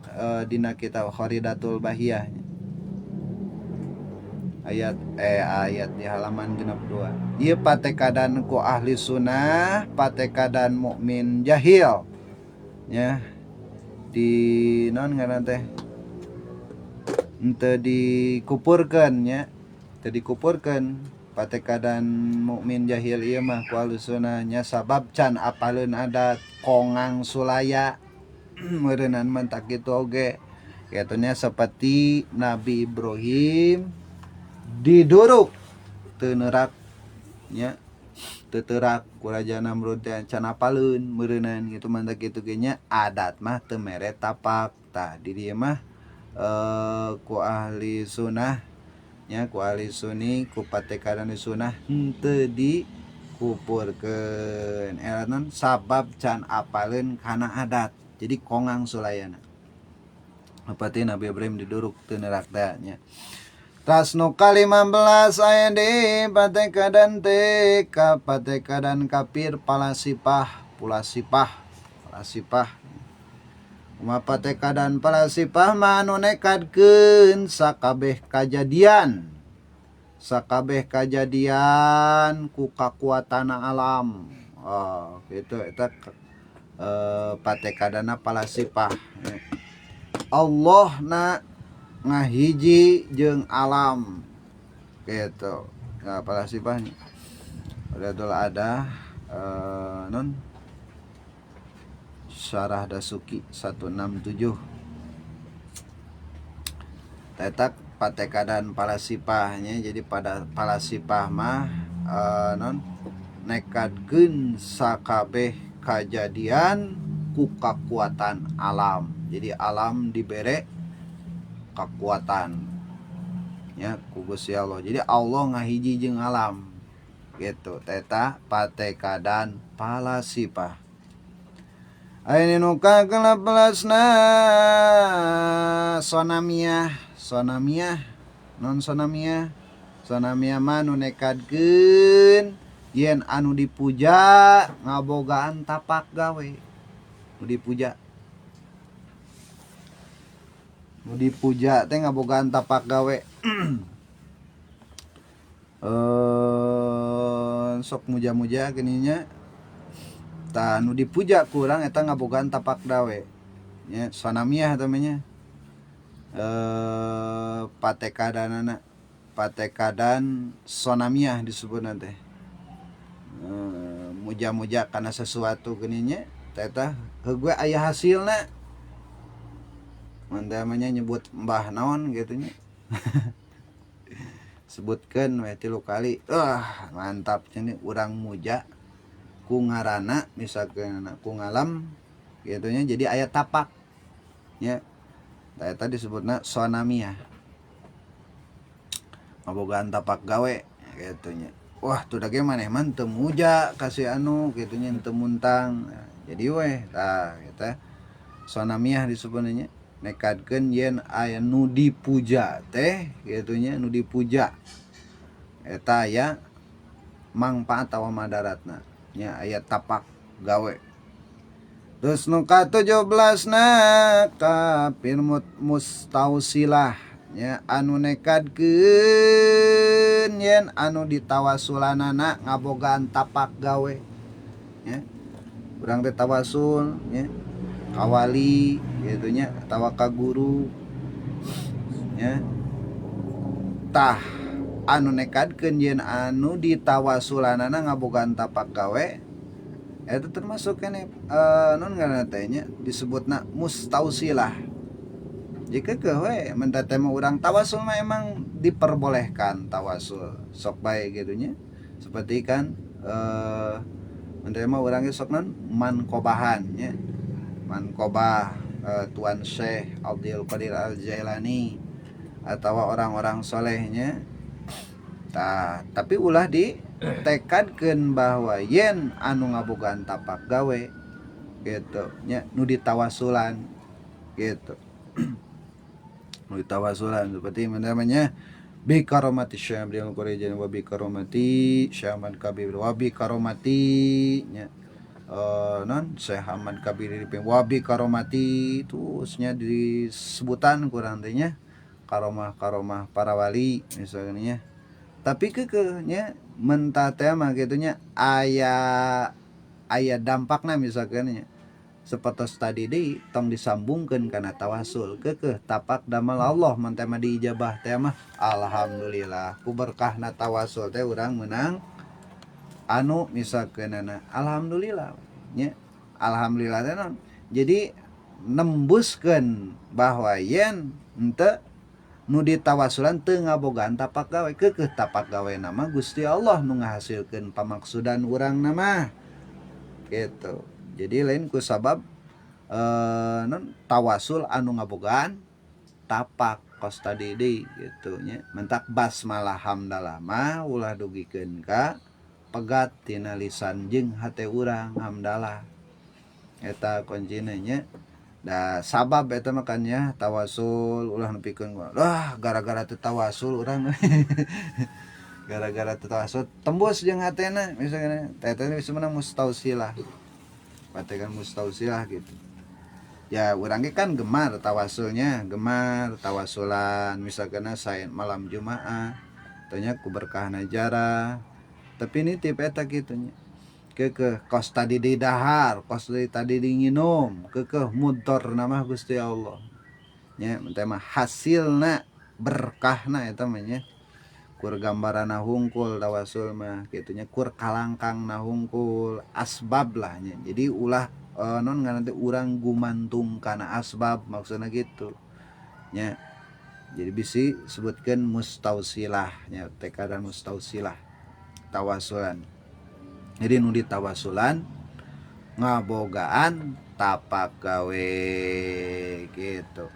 dina kitab Kharidatul Bahiyah ayat ayat di halaman 62. Ieu patekadan ku ahli sunnah, patekadan mukmin jahil nya di non ngaran teh henteu dikupurkeun nya, teu dikupurkeun patekadan mukmin jahil ieu mah ku ahli sunnah nya, sabab can apaleun adat, kongang sulaya meureunan mah tak kitu oge kitu nya, seperti Nabi Ibrahim diduruk teu neurak nya, teu teurak ku Raja Namrud teh, can apaleun meureunan gitu mah. Kitu ge nya, adat mah teu mere tapak. Tah, di dieu mah ku ahli sunnah nya, ku ahli sunni, ku patekadan sunnah henteu dikupurkeun non sabab can apaleun kana adat, jadi kongang sulayana. Seperti Nabi Ibrahim diduruk teu neurak teh nya. Ras nu ka-15 aya di patekadan teh ka patekadan kafir palasipah pulasipah palasipah. Kumaha patekadan palasipah mah anu nekadkeun sakabeh kajadian sakabeh kajadian ku kakuatanna alam. Oh kitu eta patekadanna palasipah. Allah na ngahiji jeung alam gitu. Nah, palasipahnya. Riadul ada non Syarah Dasuki 167. Tetak patekadan palasipahnya jadi pada palasipah mah non nekadkeun sakabeh kajadian ku kakuatan alam. Jadi alam dibere kekuatan ya ku Gusti Allah. Jadi Allah ngahiji jeung alam gitu. Teta patekadan palasipah. Ayeuna nu ka-18na sonamiah, sonamiah non sonamiah. Sonamiah mah nu nekadkeun yen anu dipuja ngabogaan tapak gawe. Nu dipuja. Nu dipuja teh ngabogaan tapak gawe. Sok muja-muja geuning nya. Tah nu dipuja ku urang eta ngabogaan tapak gawe. Nya sonamiah eta mah nya. Patekadanana patekadan sonamiah disebutna teh. Muja-muja kana sesuatu geuning nya tah eta heuh we aya hasilna. Mun teh mah nya nyebut mbah naon kitu nya. Sebutkeun we 3 kali. Wah, mantap cenah urang muja ku ngaranna misalkeun ku ngalam kitu nya jadi aya tapak nya. Tah eta disebutna sonamiah. Ngabogaan tapak gawe kitu nya. Wah, tuh da ge maneh mah teu muja ka si anu kitu nya teu muntang. Jadi weh tah eta sonamiah disebutna nya. Nekadkeun yen aya nu dipuja teh kitu nya nu dipuja eta aya mangpaat atawa madaratna nya aya tapak gawe. Terus nu ka-17na kafir mustausilah nya anu nekadkeun yen anu ditawasulanana ngabogaan tapak gawe nya. Urang teh tawasul nya ka wali kitu nya atawa ka guru nya. Tah anu nekadkeun yen anu ditawasulanana ngabogaan tapak gawe eta termasuk keneh non ngaranna teh nya disebutna mustausilah. Jika keuh we mun teh mah urang tawasul mah emang diperbolehkan tawasul sok bae kitu nya. Seperti kan mun teh mah urang ge sok non mankobahan nya. Mankobah Tuan Syekh Abdul Qadir Al-Jailani atawa orang-orang solehnya. Tah, tapi ulah ditekadkeun bahwa yen anu ngabogaan tapak gawe gitu nya nu ditawasulan gitu. Nu ditawasulan seperti namanya bi karomati Syekh Abdul Qadir wa bi karomati Syekh Ahmad Kabir wa bi karomati nya non Syekh Ahmad Kabir wa bi karomati terusnya disebutan kurang teh nya karomah-karomah para wali misalnya nya. Tapi keukeuh nya mentah teh mah kitu nya aya aya dampakna misalkan nya. Sapertos tadi deui tong disambungkeun kana tawasul keukeuh tapak damel Allah mun teh mah diijabah teh mah alhamdulillah ku berkahna tawasul teh urang meunang anu misalkeunana alhamdulillah nya. Alhamdulillah teh naon? Jadi nembuskeun bahwa yen henteu nu ditawasulan teu ngabogaan tapak gawe keukeuh tapak gawe nama Gusti Allah nu ngahasilkeun pamaksudan urang mah gitu. Jadi lain ku sabab non tawasul anu ngabogaan tapak kos tadi deui gitu nya. Mentak basmalah hamdalah mah ulah dugikeun ka pegat tina lisan jeung hate urang hamdalah. Eta kuncina nya. Da sabab eta mah kan nya tawasul ulah nepikeun wah gara-gara teu tawasul urang. Gara-gara teu tawasul tembus jeung hatena misalnya teh teh bisa menang mustausilah. Pate kan mustausilah gitu. Ya urang ge kan gemar tawasulnya, gemar tawasulan misalkan saya malam Jumaah tanya ku berkahna jarah. Tapi ini tipe eta kitu nya. Kekeh kos tadi di dahar, kos tadi dinginum, kekeh mudor nama Gusti Allah. Nya teh mah hasilna berkahna eta mah nya. Kur gambaranna hungkul tawasul mah kitu nya, kur kalangkangna hungkul, asbab lah nya. Jadi ulah non ngaran teh urang gumantung kana asbab maksudna gitu. Nya. Jadi bisi sebutkeun mustausilah nya, tekadan mustausilah tawasulan. Jadi nu ditawasulan ngabogaan tapak gawe gitu.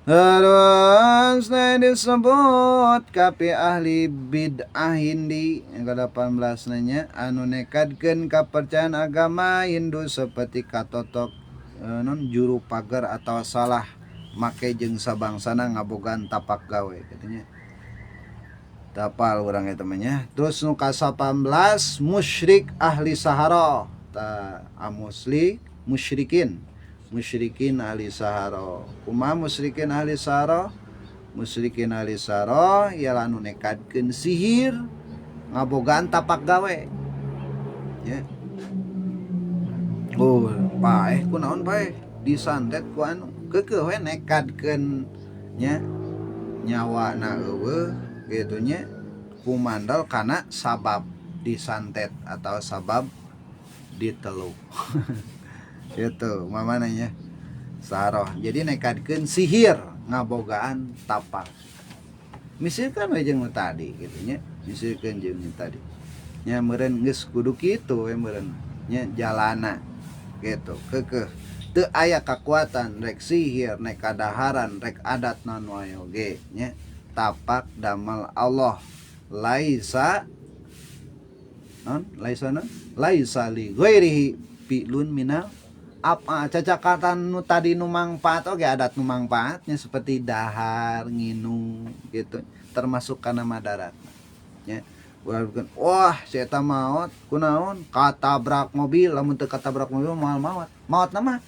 Terus disebut kapi ahli bid'ah Hindi yang ke-18 nanya anu nekadkeun kapercayaan agama Hindu seperti katotok non juru pagar atau salah make jeung sabangsana ngabogaan tapak gawe katanya. Tapal urang eta mah nya. Terus nu ka-18 musyrik ahli sahara. Ta amusli musyrikin. Musyrikin ahli sahara. Kumaha musyrikin ahli sahara? Musyrikin ahli sahara ialah anu nekadkeun sihir ngabogaan tapak gawe. Ya. Oh, paeh kunaon paeh disantet ku anu keukeuh we nekadkeun nya nyawana eueuh gitu nya kumandal kana sabab disantet atau sabab diteluk. Gitu mamana nya saroh. Jadi nekadkeun sihir ngabogaan tapak. Misalkan we jeung nu tadi gitu nya, misalkan jeung nu tadi. Nya meureun geus kudu kitu we meureun nya jalana gitu keukeuh teu aya kakuatan rek sihir rek kadaharan rek adat naon wae oge nya. Tapak damal Allah laisa non laisa non laisa li ghairihi fi'lun minal apa cacakatan nu tadi nu mangfaat oge adat nu mangfaatnya seperti dahar nginum gitu termasuk kana madarat nya. Wah si eta maot kunaon katabrak mobil lamun teu katabrak mobil moal maot maot na mah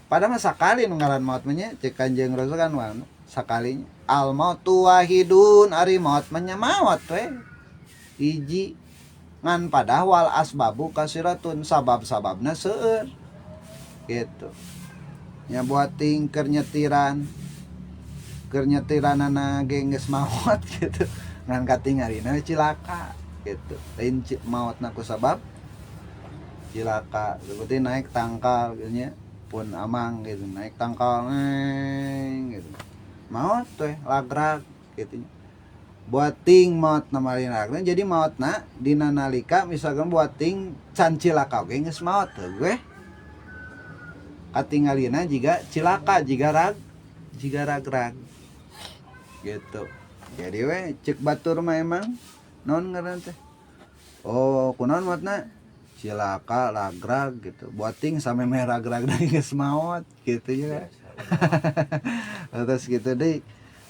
padahal mah sakali nu ngaran maot mah nya cek Kanjeng Rasul kan sakalinya al mautu wahidun ari maot mah nya maot we hiji ngan padah wal asbabu kasiratun sabab-sababna seueur gitu nya buat ting keur nyetiran nyetiranana ge geus maot gitu ngan katingalina cilaka gitu lain maotna ku sabab cilaka seperti naik tangkal gitu nya pun amang gitu naik tangkal neng gitu maot teh lagrak gitu buat ting maot namalin lagrak jadi maotna dina nalika misalkan buat ting can cilaka oge geus maot teu gue katingalina jiga cilaka jiga rag jiga ragrag gitu. Jadi we cek batur mah emang naon ngaran teh oh kunaon maotna cilaka lagrag gitu buat ting sampe meh ragrag geus maot gitu ya. Terus gitu deh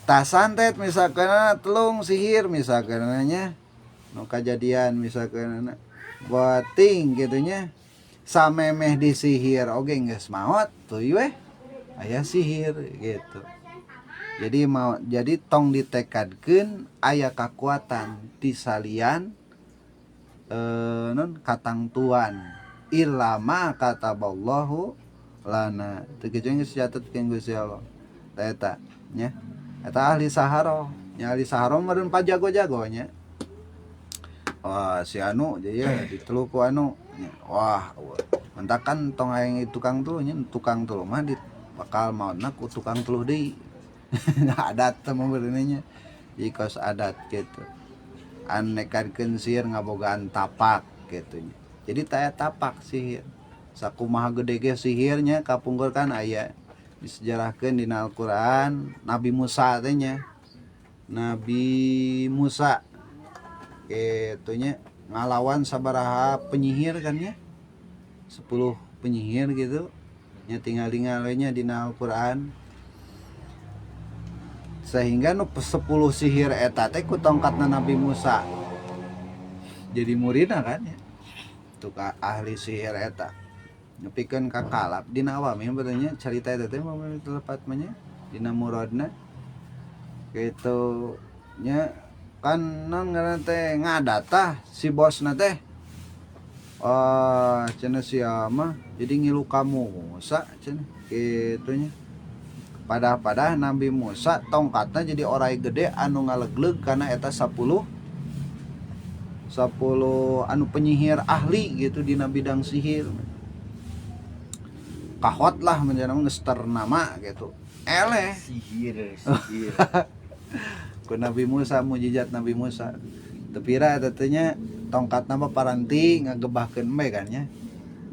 tasantet misalkan telung sihir misalkan nya nu kajadian misalkan buating gitu nya samemeh disihir oge geus maot teuy we aya sihir gitu. Jadi mau jadi tong ditekadkeun aya kakuatan ti salian non katangtuan ilama kataballahu lana teu kitu geus catetkeun Gusti Allah tah eta nya eta ahli sahara nya ahli sahara meureun pajago-jago nya. Wah si anu jadi diteluh ku anu nya. Wah mentakan tong hayang tukang tuluh nya tukang tuluh mah di bakal maotna ku tukang tuluh deui. Adat teh mah meureun nya jadi kos adat gitu an nekadkeun sihir ngabogaan tapak gitu nya. Jadi taya tapak sihir sakumaha gede ge sihirnya kapungkur kan aya disejarahkeun dina Al-Qur'an Nabi Musa teh nya. Nabi Musa kitu nya ngalawan sabaraha penyihir kan nya 10 penyihir gitu. Nya tinggal-tinggal we nya dina Al-Qur'an. Sehingga nu 10 sihir eta teh ku tongkatna Nabi Musa. Jadi muridna kan ya. Tukang ahli sihir eta. Nepikeun ka kalap dina awami betulnya carita eta teh mah telepat mah nya dina muradna. Gitu nya kan non ngaranna teh ngadatah si bosna teh. Ah, cenah sia mah jadi ngilu ka Musa cenah kitu nya. Padah-padah Nabi Musa tongkatna jadi orai gede anu ngalegleg karena eta 10 anu penyihir ahli gitu dina bidang sihir. Kahot lah menjadi geus ternama gitu. Eleh sihir sihir. Ku Nabi Musa, mujizat Nabi Musa. Tepira eta teh nya tongkatna mah paranti ngagebahkeun we kan nya.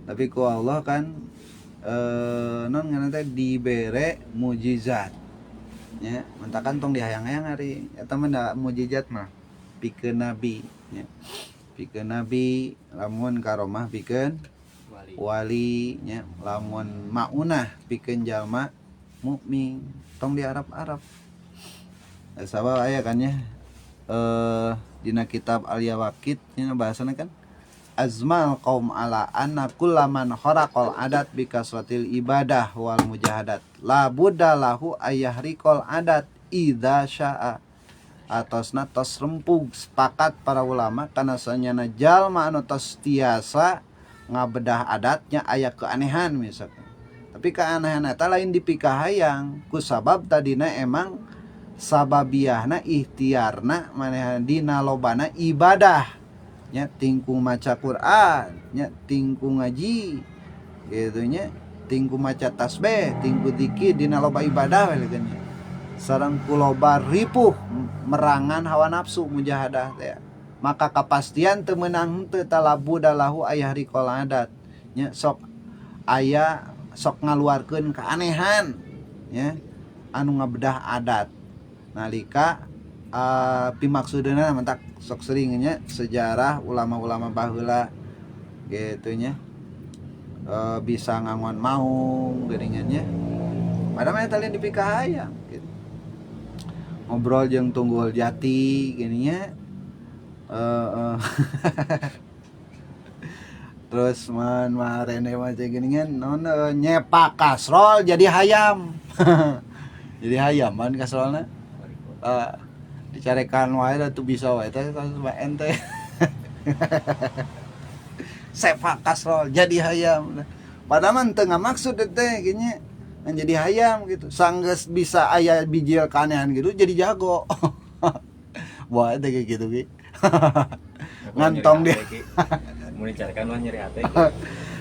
Tapi ku Allah kan non ngaranna teh dibere mujizat nya, mentakan tong dihayang-hayang ari eta mah da mujizat mah pikeun nabi nya, pikeun nabi lamun karomah pikeun wali, wali nya, lamun maunah pikeun jalma mukmin, tong diarap-arap. Sabab aya kan nya dina kitab Al-Yawaqit nya bahasana kan azmal qaum ala anna kullaman kharaqal adat bi kasratil ibadah wal mujahadat la budda lahu ayahrikal adat idza syaa. Atosna tos rempug sepakat para ulama kana sanyana jalma anu tos tiasa ngabedah adatnya aya keanehan misalkan. Tapi keanehan eta lain dipikahayang kusabab tadina emang sababiahna ikhtiarna manehna dina lobana ibadah nya, tingkung maca Quran nya, tingkung ngaji gitu nya, tingkung maca tasbih, tingkung zikir, dina loba ibadah we leukeun nya. Sareng ku loba ripuh merangan hawa nafsu mujahadah teh. Maka kepastian teu meunang henteu talabu dalahu ayah rikol adat nya, sok aya sok ngaluarkeun keanehan nya anu ngabedah adat nalika pimaksudna mentak sok sering nya sejarah ulama-ulama baheula gitu nya, bisa ngangon maung geuningan nya, padahal mah eta lain dipikahayang gitu. Ngobrol jeung tunggul jati gini nya. Terus man marene mah cek geuningan naon nyepak kasrol jadi hayam. Jadi hayam man kasrolna. Dicarekan wae da tuh bisa wae teh sama ente. Sepak kasrol jadi hayam. Padahal mah teu ngamaksud teh gini jadi hayam gitu. Sanggeus bisa aya bijil keanehan gitu jadi jago. Wah teh kayak gitu ki. Ngantong dia. Mun dicarekan mah nyeri hati.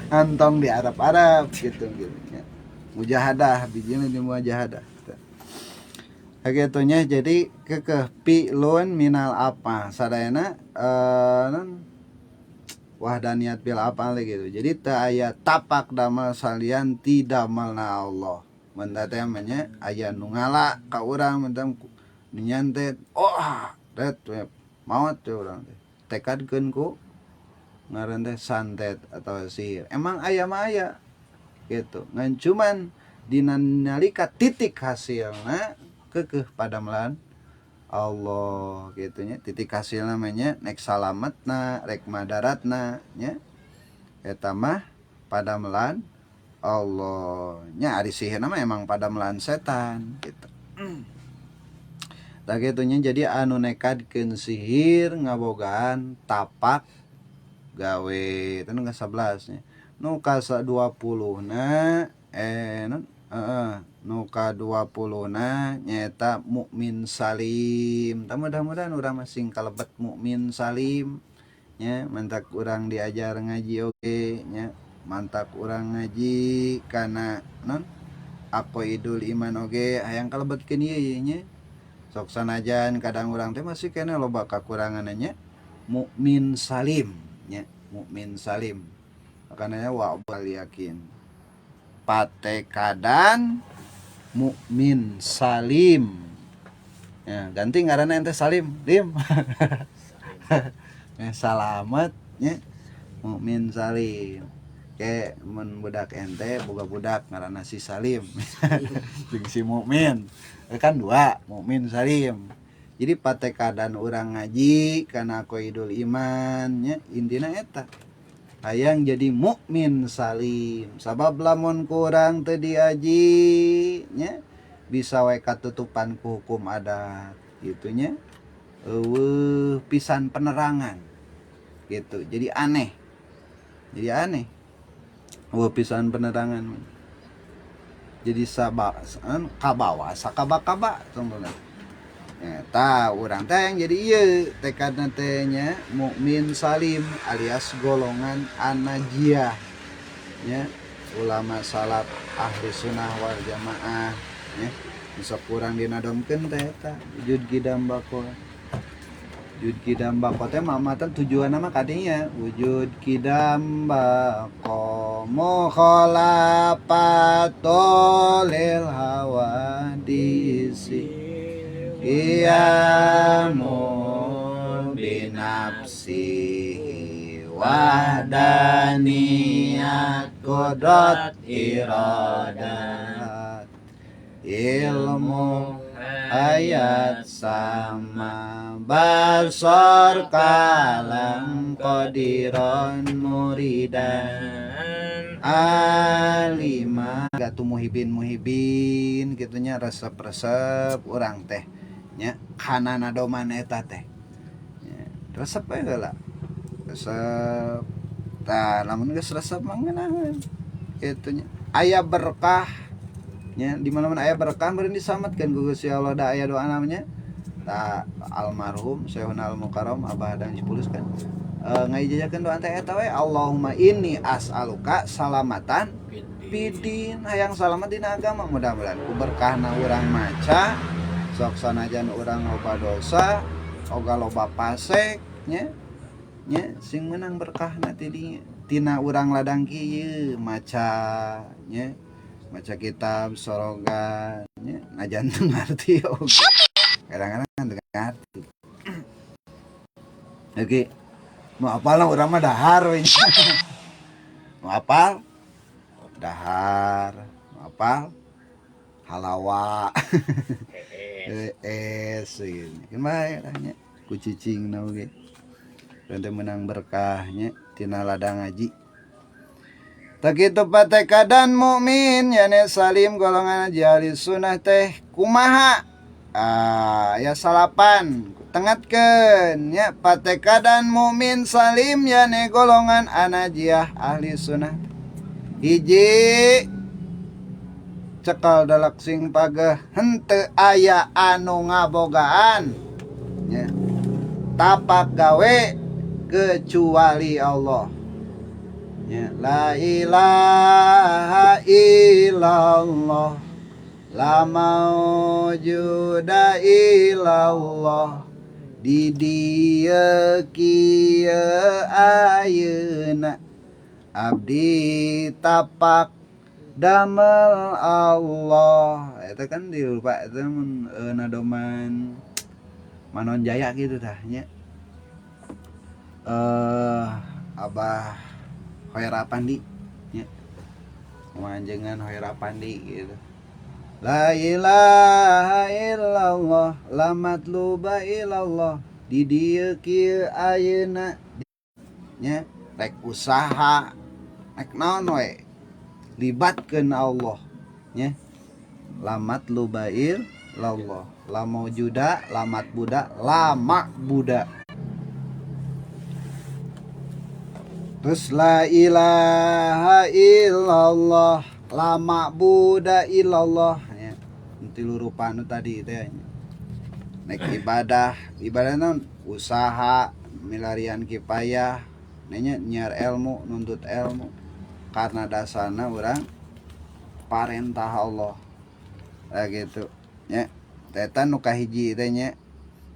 Ngantong di Arab-Arab gitu gitu ya. Mujahadah bijilna di mujahadah. Kagitunya jadi kekeh pi'lun minal apa sadayana non wahdaniyat bil apa gitu. Jadi teu aya tapak damel salian ti damelna Allah. Mun teh mah nya aya nu ngala ka urang mun teh nu nyantet, oh ret we maot teh urang teh. Tekadkeun ku ngaran teh santet atau sihir. Emang aya mah aya gitu. Ngan cuman dina nalika titik hasilna kekeh padamelan Allah gitu nya. Titik hasil namanya nek salametna rek madaratna nya eta mah padamelan Allah nya. Ari sihir mah emang padamelan setan gitu. Tah kitu nya. Jadi anu nekadkeun sihir ngabogaan tapak gawe itu nu ka-11 nya. Nu ka-20 na non heeh nu ka-20 na nyaeta mukmin salim. Tah mudah-mudahan urang mah sing kalebet mukmin salim nya, mantak urang diajar ngaji oge nya, mantak urang ngaji kana non aqaidul iman oge hayang kalebetkeun ieu ieu nya. Sok sanajan kadang urang teh masih keneh loba kakuranganna nya. Mukmin salim nya, mukmin salim. Makanya wa bal yakin. Patekadan mukmin salim. Ya, ganti ngaranna ente Salim, Lim. Ya, salamet nya mukmin salim. Ke mun budak ente boga budak ngaranna si Salim jeung si Mukmin. Kan dua, Mukmin Salim. Jadi patekadan urang ngaji kana Aqoidul Iman nya intina eta. Hayang jadi mukmin salim. Sabab lamun kurang teu diaji nya bisa we katutupan ku hukum adat gitu nya. Eueuh pisan penerangan gitu. Jadi aneh. Jadi aneh. Eueuh pisan penerangan. Jadi saba kabawa sakaba-kaba contohna. Eta urang teh yang jadi ieu tekadna teh nya mukmin salim alias golongan anajiyah nya ulama salaf ahli sunnah wal jamaah nya sok kurang dinadomkeun teh eta wujud qidam baqo. Wujud qidam baqo teh mamatan tujuanna mah kadinya wujud qidam baqo mukhalafatul lil hawadisi qiyamu binafsihi wahdaniyat qudrat iradat ilmu hayat sama basar kalam qadiran muridan alima gatu muhibin muhibin gitunya resep-resep urang teh nya kana nadoman eta teh nya resep we heula resep tah lamun geus resep mah ngeunaheun kitu nya aya berkah nya di mana-mana aya berkah meureun disametkeun ku Gusti Allah da aya doa namanya tah almarhum Syekhuna Al Mukarram Abah Adang Cipulus kan ngaijajakeun doa teh eta we Allahumma inni as'aluka salamatan fidin hayang salamat dina agama mudah-mudahan ku berkahna urang maca sok sanajan urang loba dosa oga loba pasek nya nya sing meunang berkahna ti dinya tina urang ladang kieu maca nya maca kitab sorogan nya najan teu ngarti oge kadang-kadang teu ngarti. Oke, nu apal urang mah dahar we nya. Nu apal dahar, nu apal halawa. Es gitu. Kan bae lah nya ku cicingna oge. Dan teh meunang berkah nya tina ladang ngaji. Tah kitu patekadan mukmin yane salim golongan ahli sunnah teh kumaha? Ah, ya salapan tengatkeun nya patekadan mukmin salim yane golongan anajiah ahli sunnah. Hiji cekal dalak sing pageh henteu aya anu ngabogaan nya tapak gawe kecuali Allah. Nya la ilaha illallah la maujuda illallah di dieu kieu ayeuna abdi tapak damel Allah. Eta kan dilupa eta mun nadoman Manon Jaya gitu tah nya. Abah Hoira Pandi nya. Manjengan Hoira Pandi gitu. La ilaha illallah la matluba illallah di dieu kieu ayeuna nya rek usaha rek naon we libatkeun Allah nya la matluba illallah la maujuda la matbuda la ma'buda. Terus la ilaha illallah la ma'buda illallah nya tilu rupa nu tadi teh nya. Nek ibadah, ibadah naon? Usaha milarian kipayah nya nyiar ilmu, nuntut ilmu. Karena dasarna urang parentah Allah. Lah gitu nya. Eta nu kahiji teh nya.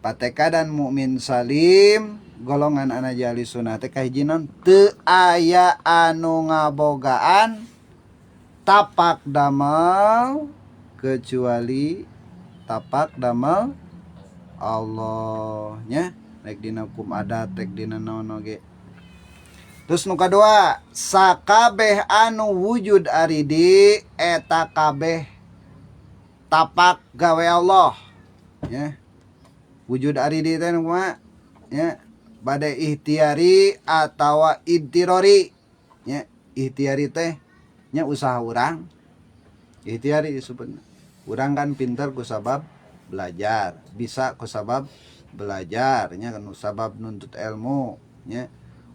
Patekadan mukmin salim golongan anajali sunnah teh kahiji naon? Teu aya anu ngabogaan tapak damel kecuali tapak damel Allah nya. Rek dina hukum adat, rek dina naon oge. Terus nu kadua, sakabeh anu wujud aridi eta kabeh tapak gawe Allah ya. Wujud aridi teh nu kumaha nya, bade ikhtiari atawa idtirori nya. Ikhtiari teh nya usaha urang, ikhtiari disebutna. Urang kan pinter ku sabab belajar, bisa ku sabab belajar nya, kan sabab nuntut ilmu nya.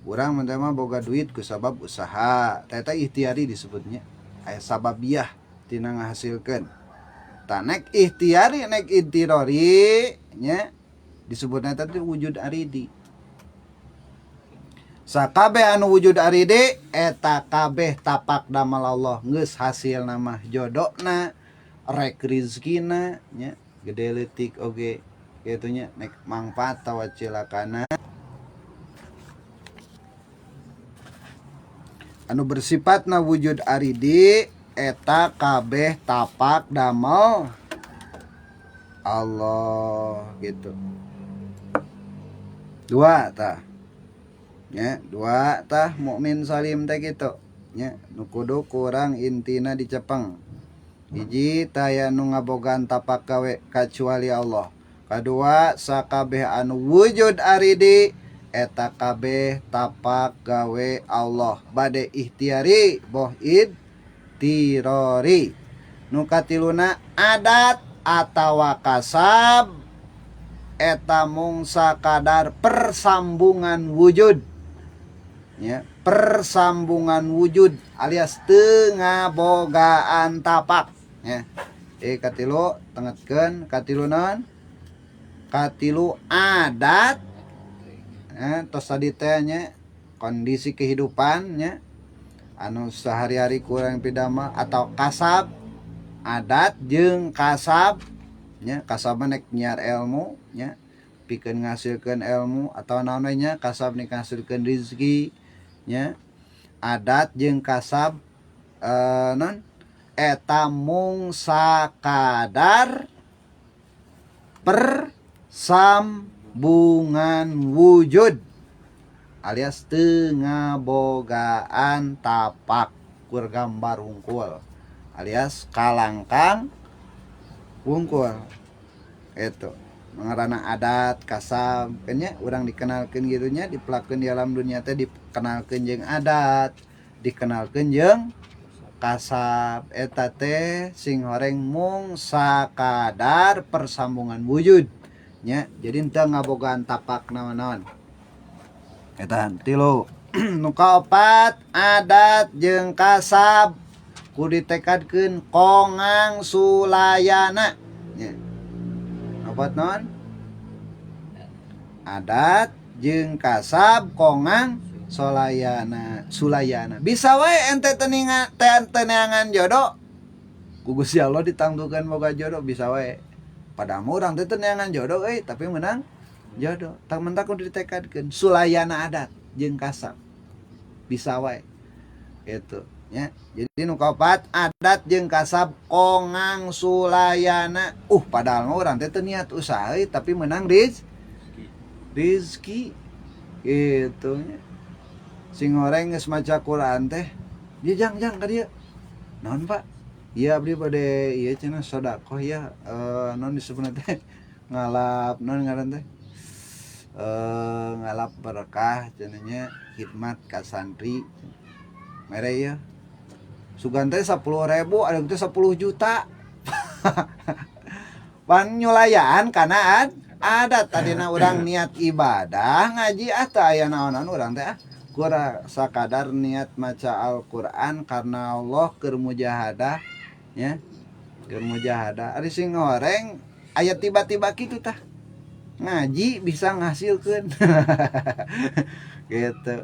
Urang mah boga duit ku sabab usaha, eta ikhtiari disebutnya. Aya sababiah tina ngahasilkeun. Tah nek ikhtiari nek idtirori nya disebutna eta teh wujud aridi. Sakabeh anu wujud aridi eta kabeh tapak damel Allah, geus hasilna mah jodona, rek rizkina nya, gede leutik oge kitu nya, nek mangfaat tawa cilakana. Anu bersifatna wujud aridi eta kabeh tapak damel Allah gitu. Dua tah nya, dua tah mukmin salim teh kitu nya, nu kudu kurang intina dicepeng. Hiji, taya nu ngabogaan tapak gawe kacuali Allah. Kadua, sakabeh anu wujud aridi eta kabeh tapak gawe Allah, bade ikhtiari boh idtirori. Nu katiluna, adat atawa kasab eta mung sakadar persambungan wujud ya, persambungan wujud alias teu ngabogaan tapak ya. Katilu tengetkeun, katilu naon? Katilu adat tos tadi teh nya, kondisi kehidupan nya anu sehari-hari kurang pidama atau kasab, adat jeung kasab nya. Kasab mah nek nyiar ilmu nya, pikeun ngahasilkeun ilmu atau naon we nya, kasab nek ngahasilkeun rezeki nya. Adat jeung kasab non eta mung sakadar persambungan wujud alias teu ngabogaan tapak, kur gambar wungkul alias kalangkang wungkul. Itu ngaranna adat kasab kan nya, urang dikenalkeun kitu nya, dipelakeun di alam dunia teh dikenalkeun jeung adat, dikenalkeun jeung kasab. Eta teh sing horeng mung sakadar persambungan wujud nya, jadi henteu ngabogaan tapak naon-naon. Eta tilu. Nu kaopat, adat jeung kasab kudu ditekadkeun kongang sulayana nya. Opat naon? Adat jeung kasab kongang solayana, sulayana. Bisa wae ente teninga teh teneangan jodoh ku Gusti Allah ditangtukeun boga jodoh, bisa wae. Padahal mah urang teh teneangan jodoh euy, tapi menang jodoh. Tak mentak kudu ditekadkeun sulayana adat jeung kasab. Bisa wae. Gitu nya. Jadi nu kaopat, adat jeung kasab kongang sulayana. Padahal mah urang teh teu niat usaha euy, tapi menang rizki gitu nya. Sing goreng geus maca Quran teh, dia jang jang ka dieu. Naon Pak? Iya abdi bade ieu cenah sedekah ya, naon disebutna teh? Ngalap naon ngaran teh? Ngalap berkah cenah nya, khidmat ka santri. Mere ieu. Sugan teh 10.000, ada teh 10 juta. Pan nyulayaan kana adat tadina urang niat ibadah ngaji ah teu aya naon-naon urang teh ah. Kurang sakadar niat maca Al-Qur'an karena Allah keur mujahadah nya, keur mujahadah. Ari sing goreng aya tiba-tiba kitu tah. Ngaji bisa ngahasilkeun. Gitu.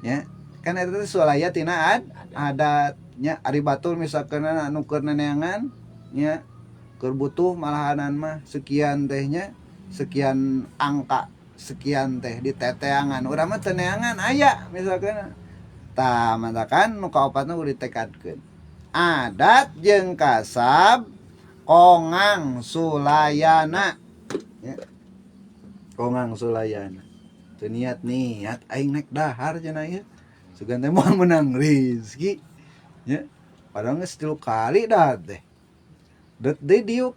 Ya. Kan eta teh sulaya tina adat nya. Ari batur misalkan anu keur neneangan nya, keur butuh malahanan mah sekian teh nya, sekian angka sekian teh diteteangan. Urang mah teneangan aya misalkan. Tah matakan nu kaopatna kudu ditekadkeun. Adat jeung kasab kongang sulayana ya. Kongang sulayana. Teu niat-niat aing nek dahar cenah ieu. Sugan teh moal meunang rizki nya. Padahal geus 3 kali dahar teh. Deut deui diuk.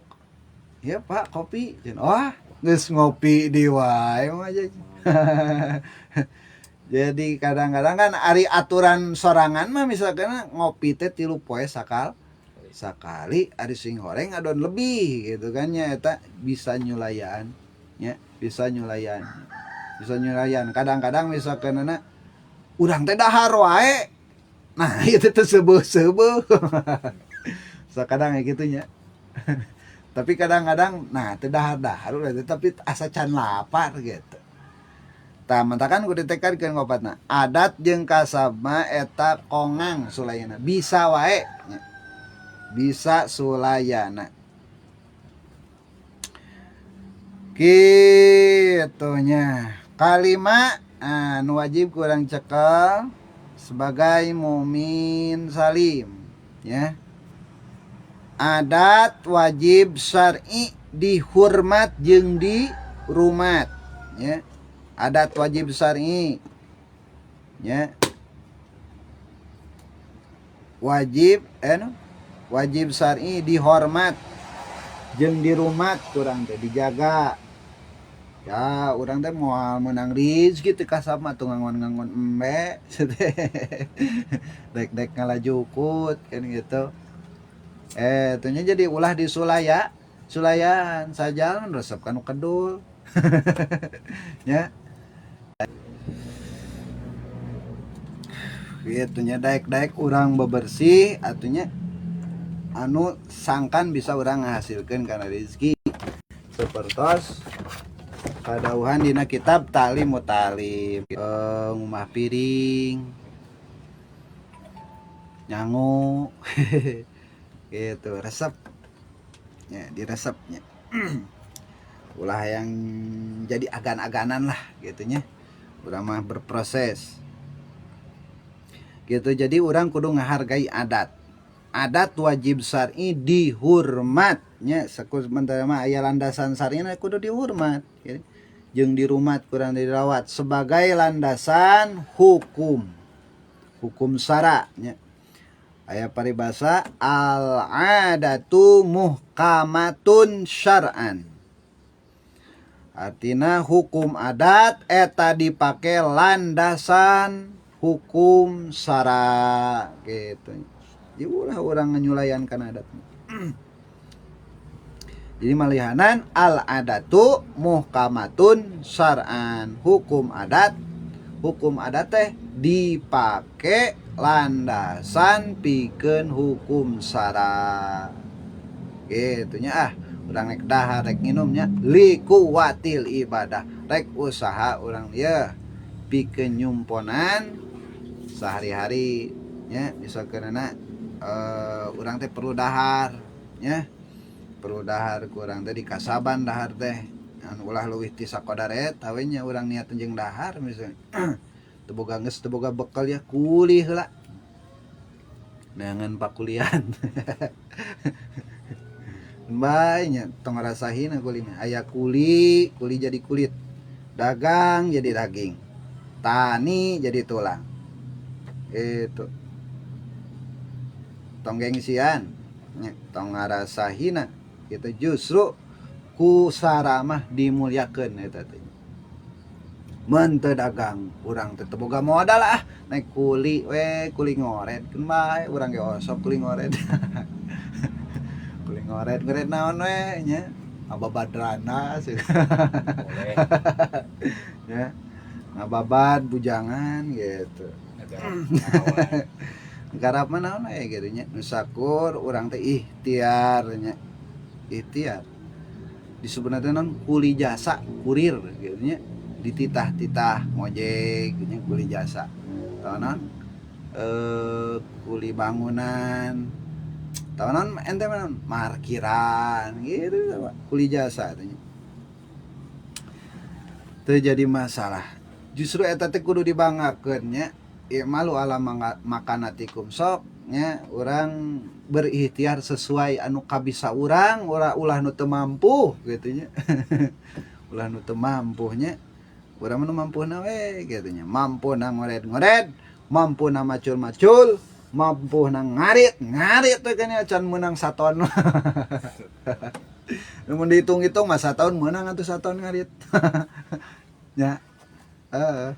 Ya Pak kopi. Wah, geus ngopi di wae mah. Jadi kadang-kadang kan ari aturan sorangan mah misalkan ngopi teh 3 poe sakali ari sing horeng adon lebih gitu kan nya, eta bisa nyulayaan nya, bisa nyulayaan. Bisa nyulayaan. Kadang-kadang misalkan urang teh dahar wae. Nah, itu teh seubeuh-seubeuh. Sakadang kayak gitu nya. Tapi kadang-kadang nah teh dahar-dahar ulah teh, tapi asa can lapar gitu. Tah mentakan kudu ditekadkeun ngopatna. Adat jeung kasab mah eta kongang sulayana. Bisa wae nya. Bisa sulayana. Kitu nya. Kalima nu wajib kurang cekel sebagai mumin salim ya. Adat wajib syar'i dihormat jeung dirumat ya. Adat wajib syar'i ya. Wajib wajib syar'i dihormat jeung dirumat kurang teh dijaga. Ya, urang teh moal meunang rizki teh kasab mah tuh ngangon-ngangon embe. Dek-dek ngalajukut kan gitu. Itunya jadi ulah disulaya, sulayan sajalan resep kanu kedul. Ya. Gitunya daek-daek urang bebersih atunya anu sangkan bisa urang ngahasilkeun kana rezeki. Sepertos kadauhan dina kitab Ta'lim Muta'alim, ngumah piring nyangu gitu resep ya, diresepnya. Ulah yang jadi agan-aganan lah gitunya, urang mah berproses gitu. Jadi urang kudu ngahargai adat. Adat wajib syar'i dihormatnya, sementara mah aya landasan syar'ina kudu dihormat ya. Jeung dirumat kurang dirawat sebagai landasan hukum, hukum syara nya. Aya paribasa al adatu muhkamatun syar'an, artina hukum adat eta dipake landasan hukum syara gitu. Jadi ulah urang nyulayan kana adat. Jadi malihanan al adatu muhkamatun syar'an, hukum adat teh dipake landasan pikeun hukum syara gitu nya. Urang rek dahar rek nginumnya likuwatil ibadah, rek usaha urang ieu pikeun nyumponan sehari-hari nya. Misalkeunana urang teh perlu dahar nya, perlu dahar ku urang teh dikasaban dahar teh anu ulah leuwih ti sakodar eta we nya urang niat jeung dahar misalnya. Teu boga geus teu boga bekal ya kuli heula neangan pakulian. Bae nya tong ngarasahina kuli mah. Aya kuli, kuli jadi kulit, dagang jadi daging, tani jadi tulang. Itu tong gengsian nya, tong ngarasahina gitu. Justru ku saramah dimuliakeun eta teh. Mun teu dagang urang teh teu boga modal ah, naik kuli we, kuli ngored keun bae urang ge osok kuli ngored. Kuli ngored, ngored naon we nya, ngababadrana sih. Boleh. Ya, ngababad bujangan gitu. Garap mah naon we gitu nya. Nu sakur urang teh ikhtiar nya. Ikhtiar. Disebutna teh naon kuli jasa, kurir gitu nya. Dititah-titah ngojek gitu nya, kuli jasa. Tahu naon? Kuli bangunan. Tahu naon ente mah naon? Markiran gitu Pak. Kuli jasa teh nya. Teu jadi masalah. Justru eta teh kudu dibanggakeun nya. I'malu ala makanatikum sok nya, urang berikhtiar sesuai anu kabisa urang, ora ulah nu teu mampu gitu nya. Ulah nu teu mampu nya. Urang mah nu mampuna we gitu nya. Mampuna ngored-ngored, Mampu na macul-macul, mampu na ngarit, ngarit teh kan can menang saton. Mun dihitung-hitung mah satahun menang atuh saton ngarit. Ya. Heeh.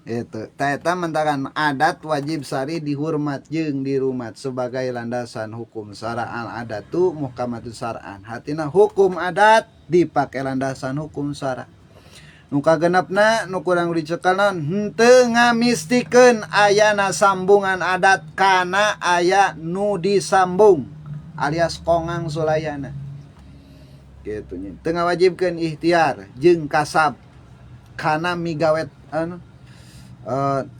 Itu. Ta eta mentakan adat wajib sari dihormat jeung dirumat sebagai landasan hukum sara al adatu muhkamatu sar'an. Hatina hukum adat dipake landasan hukum sara. Nu kagenepna nu kurang dicekal naon henteu ngamistikeun ayana sambungan adat kana aya nu disambung alias kongang sulayana. Gitu nya. Teu ngawajibkeun ikhtiar jeung kasab kana migawet anu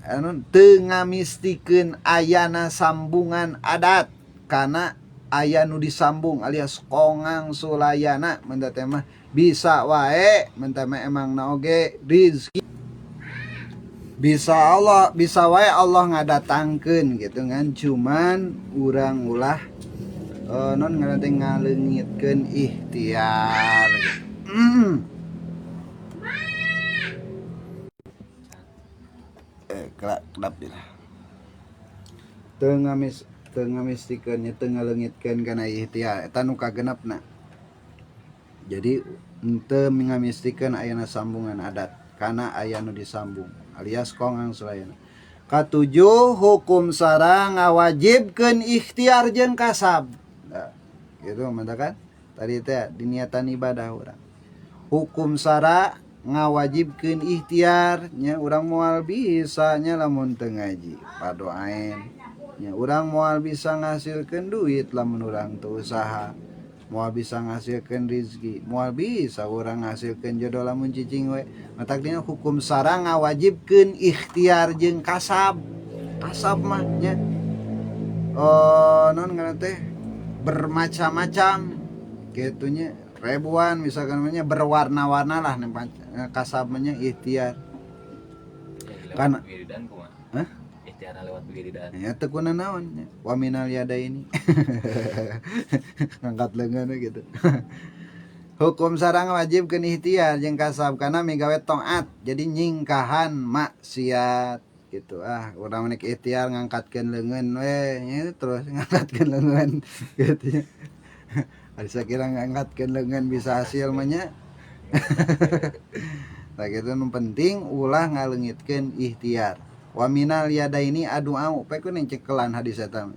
anu teu ngamistikeun ayana sambungan adat kana aya nu disambung alias kongang sulayana menta teh mah bisa wae menta mah emang na oge rizki bisa Allah bisa wae Allah ngadatangkeun gitu kan cuman urang ulah non ngaran teh ngaleungitkeun ikhtiar gitu. Kelap lah. Teu ngamis teu ngamistikeun nya teu ngaleungitkeun kana ikhtiar eta nu kagenepna. Jadi henteu ngamistikeun ayana sambungan adat kana aya nu disambung alias kongang sulayana. Katujuh hukum sara ngawajibkeun ikhtiar jeung kasab. Nah, gitu mantap kan? Tadi teh diniatan ibadah urang. Hukum sara ngawajibkeun ikhtiar nya urang moal bisa nya lamun teu ngaji padoaen nya urang moal bisa ngasilkeun duit lamun urang teu usaha moal bisa ngasilkeun rizki moal bisa urang ngasilkeun jodoh lamun cicing we matak dina hukum sara ngawajibkeun ikhtiar jeung kasab kasab mah nya non ngaran teh bermacam-macam kitu nya ribuan misalkan namanya berwarna-warna lah kasabnya ikhtiar. Kan wiridan kumaha? Hah? Ikhtiar lewat wiridan. Ya teu kuna naon nya. Wa minal yadaini. Ngangkat leungeun gitu. Hukum sarang wajib keun ikhtiar jeung kasab kana migawe taat. Jadi nyingkahan maksiat gitu ah urang menik ikhtiar ngangkatkeun leungeun we nya terus ngangkatkeun leungeun gitu nya. Ada kira ngangkatkeun leungeun bisa hasil mah nya. Nah gitu nu penting ulah ngaleungitkeun ikhtiar. Wa minal yadaini adu'au pe kuning cekelan hadis eta.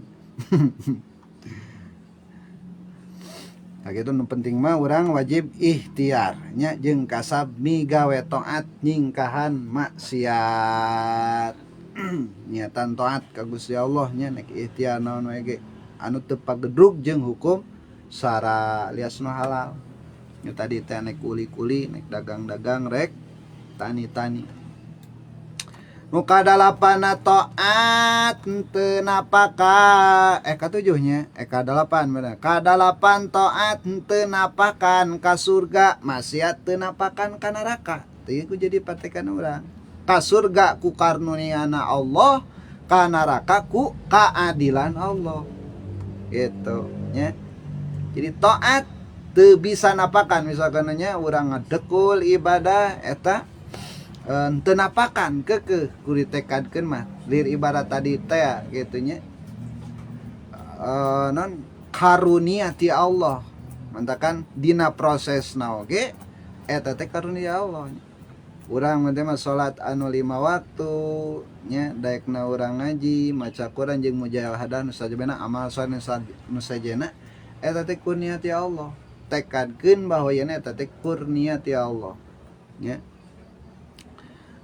Nah gitu nu penting mah urang wajib ikhtiar nya jeung kasab migawe taat nyingkahan maksiat. Niatan taat ka Gusti Allah nya nek ikhtiar naon we ge anu teu pagedrug jeung hukum sara alias nu halal. Nya tadi teh nek kuli-kuli, nek dagang-dagang, rek tani-tani. Nu kadalapana taat teu napaka katujuhnya kadalapan bener. Kadalapan taat teu napakan ka surga, maksiat teu napakan ka neraka. Teu ku jadi patekan urang. Ka surga ku karuniana Allah, ka neraka ku keadilan Allah. Gitu nya. Jadi taat teu bisa napakan misalkan nya urang ngedekul ibadah eta teu napakan keukeuh ku ditekadkeun mah lir ibarat tadi teh gitu nya non karunia ti Allah mantakan dina prosesna oge eta teh karunia Allah. Urang mah teh mah salat anu 5 waktu nya daekna urang ngaji maca Quran jeung mujahadah nu sajabana amal soleh nu sajena eta teh kurnia ti Allah. Tekadkeun bahwa yeuna eta teh kurnia ti Allah nya.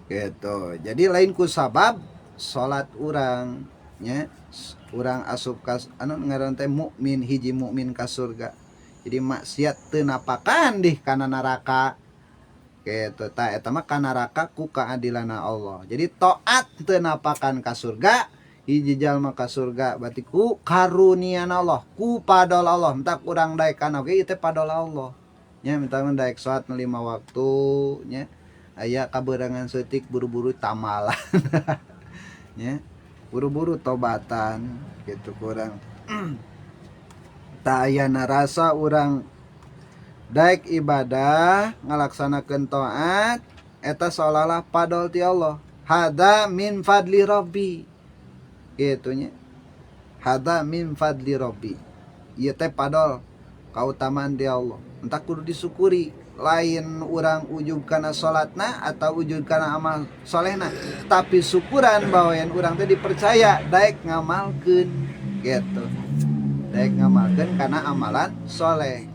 Gitu. Jadi lain ku sabab salat urang nya urang asup ka anu ngaran teh mukmin hiji mukmin ka surga. Jadi maksiat teu napakan dih kana neraka. Gitu ta eta mah ka neraka ku keadilanna Allah. Jadi taat teu napakan ka surga, hiji jalma ka surga berarti ku karunian Allah, ku padol Allah. Entak urang daek kana oge ieu teh padol Allah. Nya minta mah daek salat 5 waktu nya. Aya kaberangan seutik buru-buru tamalan. Nya buru-buru tobatan gitu kurang. Ta aya narasa urang daek ibadah ngalaksanakeun taat eta seolah-olah padol ti Allah. Hada min fadli rabbi. Kitu nya. Hadza min fadli rabbi. Ieu teh padol kautamaan ti Allah. Entah kudu disyukuri, lain urang ujub kana salatna atau ujub kana amal solehna, tapi syukuran bahwa yang urang teh dipercaya daek ngamalkeun gitu. Daek ngamalkeun kana amalan soleh.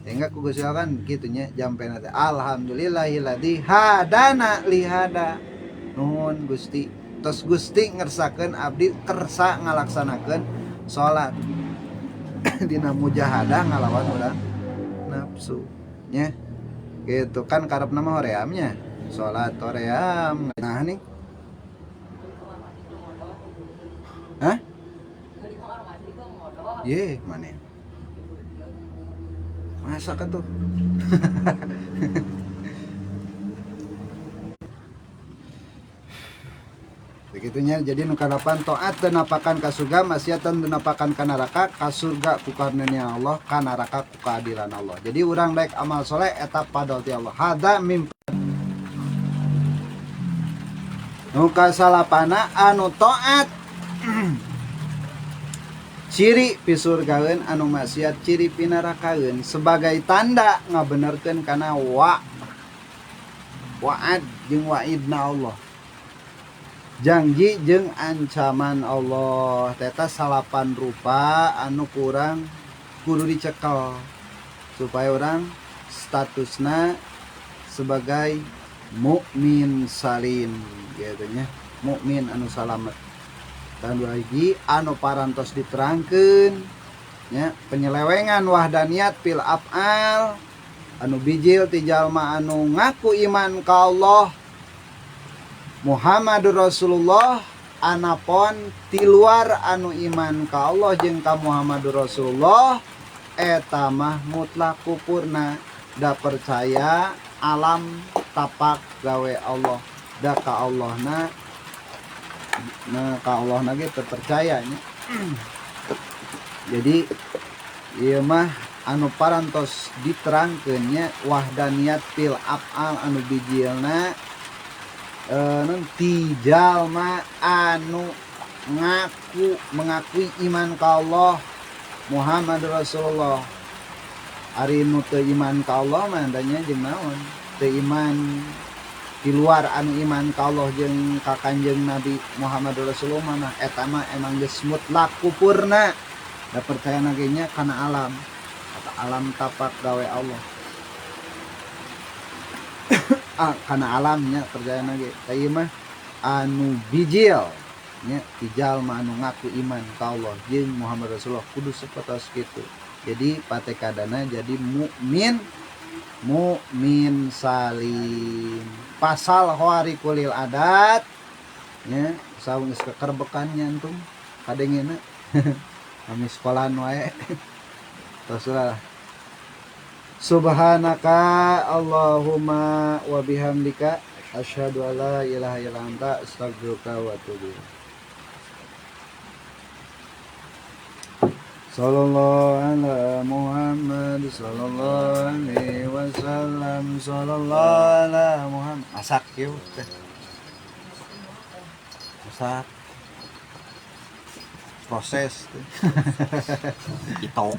Sehingga ku Gusti Allah kan kitu nya jampena teh alhamdulillahilladzi hadana lihada. Nuhun Gusti. Tos Gusti ngersakeun abdi kersa ngalaksanakeun salat. Dina mujahadah ngalawan urang nafsu nya. Gitu kan karepna mah horeamnya. Salat hoream. Nah nih. Hah? Ye, mana? Masak tuh. Begitunya jadi nu kalapan taat teu napakan ka surga, maksiat teu napakan ka neraka, ka surga ku karunia Allah, ka neraka ku keadilan Allah. Jadi urang daek amal soleh eta padol ti Allah. Hada mim nu kasalapana anu taat ciri pisurgaeun, anu maksiat ciri pinarakaeun, sebagai tanda ngabenerkeun kana wa'ad jeung wa'idna Allah, janji jeung ancaman Allah. Teta salapan rupa anu kurang kudu dicekel supaya orang statusna sebagai mukmin salim gitu nya, mukmin anu salamet. Dan lagi anu parantos diterangkeun nya penyelewengan wahdaniyat fil af'al anu bijil ti jalma anu ngaku iman ka Allah Muhammadur Rasulullah, anapon ti luar anu iman ka Allah jeung ka Muhammadur Rasulullah eta mah mutlak kufurna, da percaya alam tapak gawe Allah, da ka Allahna, nah ka Allahna ge teu percaya nya. Jadi ieu mah anu parantos diterangkeun nya wahdaniyat fil af'al anu bijilna nun ti jalma anu ngaku mengakui iman ka Allah Muhammad Rasulullah. Ari nu teu iman ka Allah mah tanya jeung naon? Teu iman di luar anu iman ka Allah jeung ka Kanjeng Nabi Muhammad Rasulullah mah eta mah emang geus mutlak kufurna. Da percaya ge nya kana alam, atau alam tapak gawe Allah. Kana alamnya percaya ge. Tah ieu mah anu bijil nya jalma anu ngaku iman ka Allah jeung Muhammad Rasulullah kudu sapertos kitu. Jadi patekadana jadi mukmin, mukmin salim. Pasal khawariqul adat nya saung geus kekerbekannya antum kadengena. Kami sekolahan wae. Tos lah. Subhanaka Allahumma wa bihamdika asyhadu an la ilaha illa anta astaghfiruka wa atubu ilaik. Sallallahu ala Muhammad sallallahu alaihi wasallam, sallallahu ala Muhammad. Masak yeuh teh. Masak. Proses teh. Itu.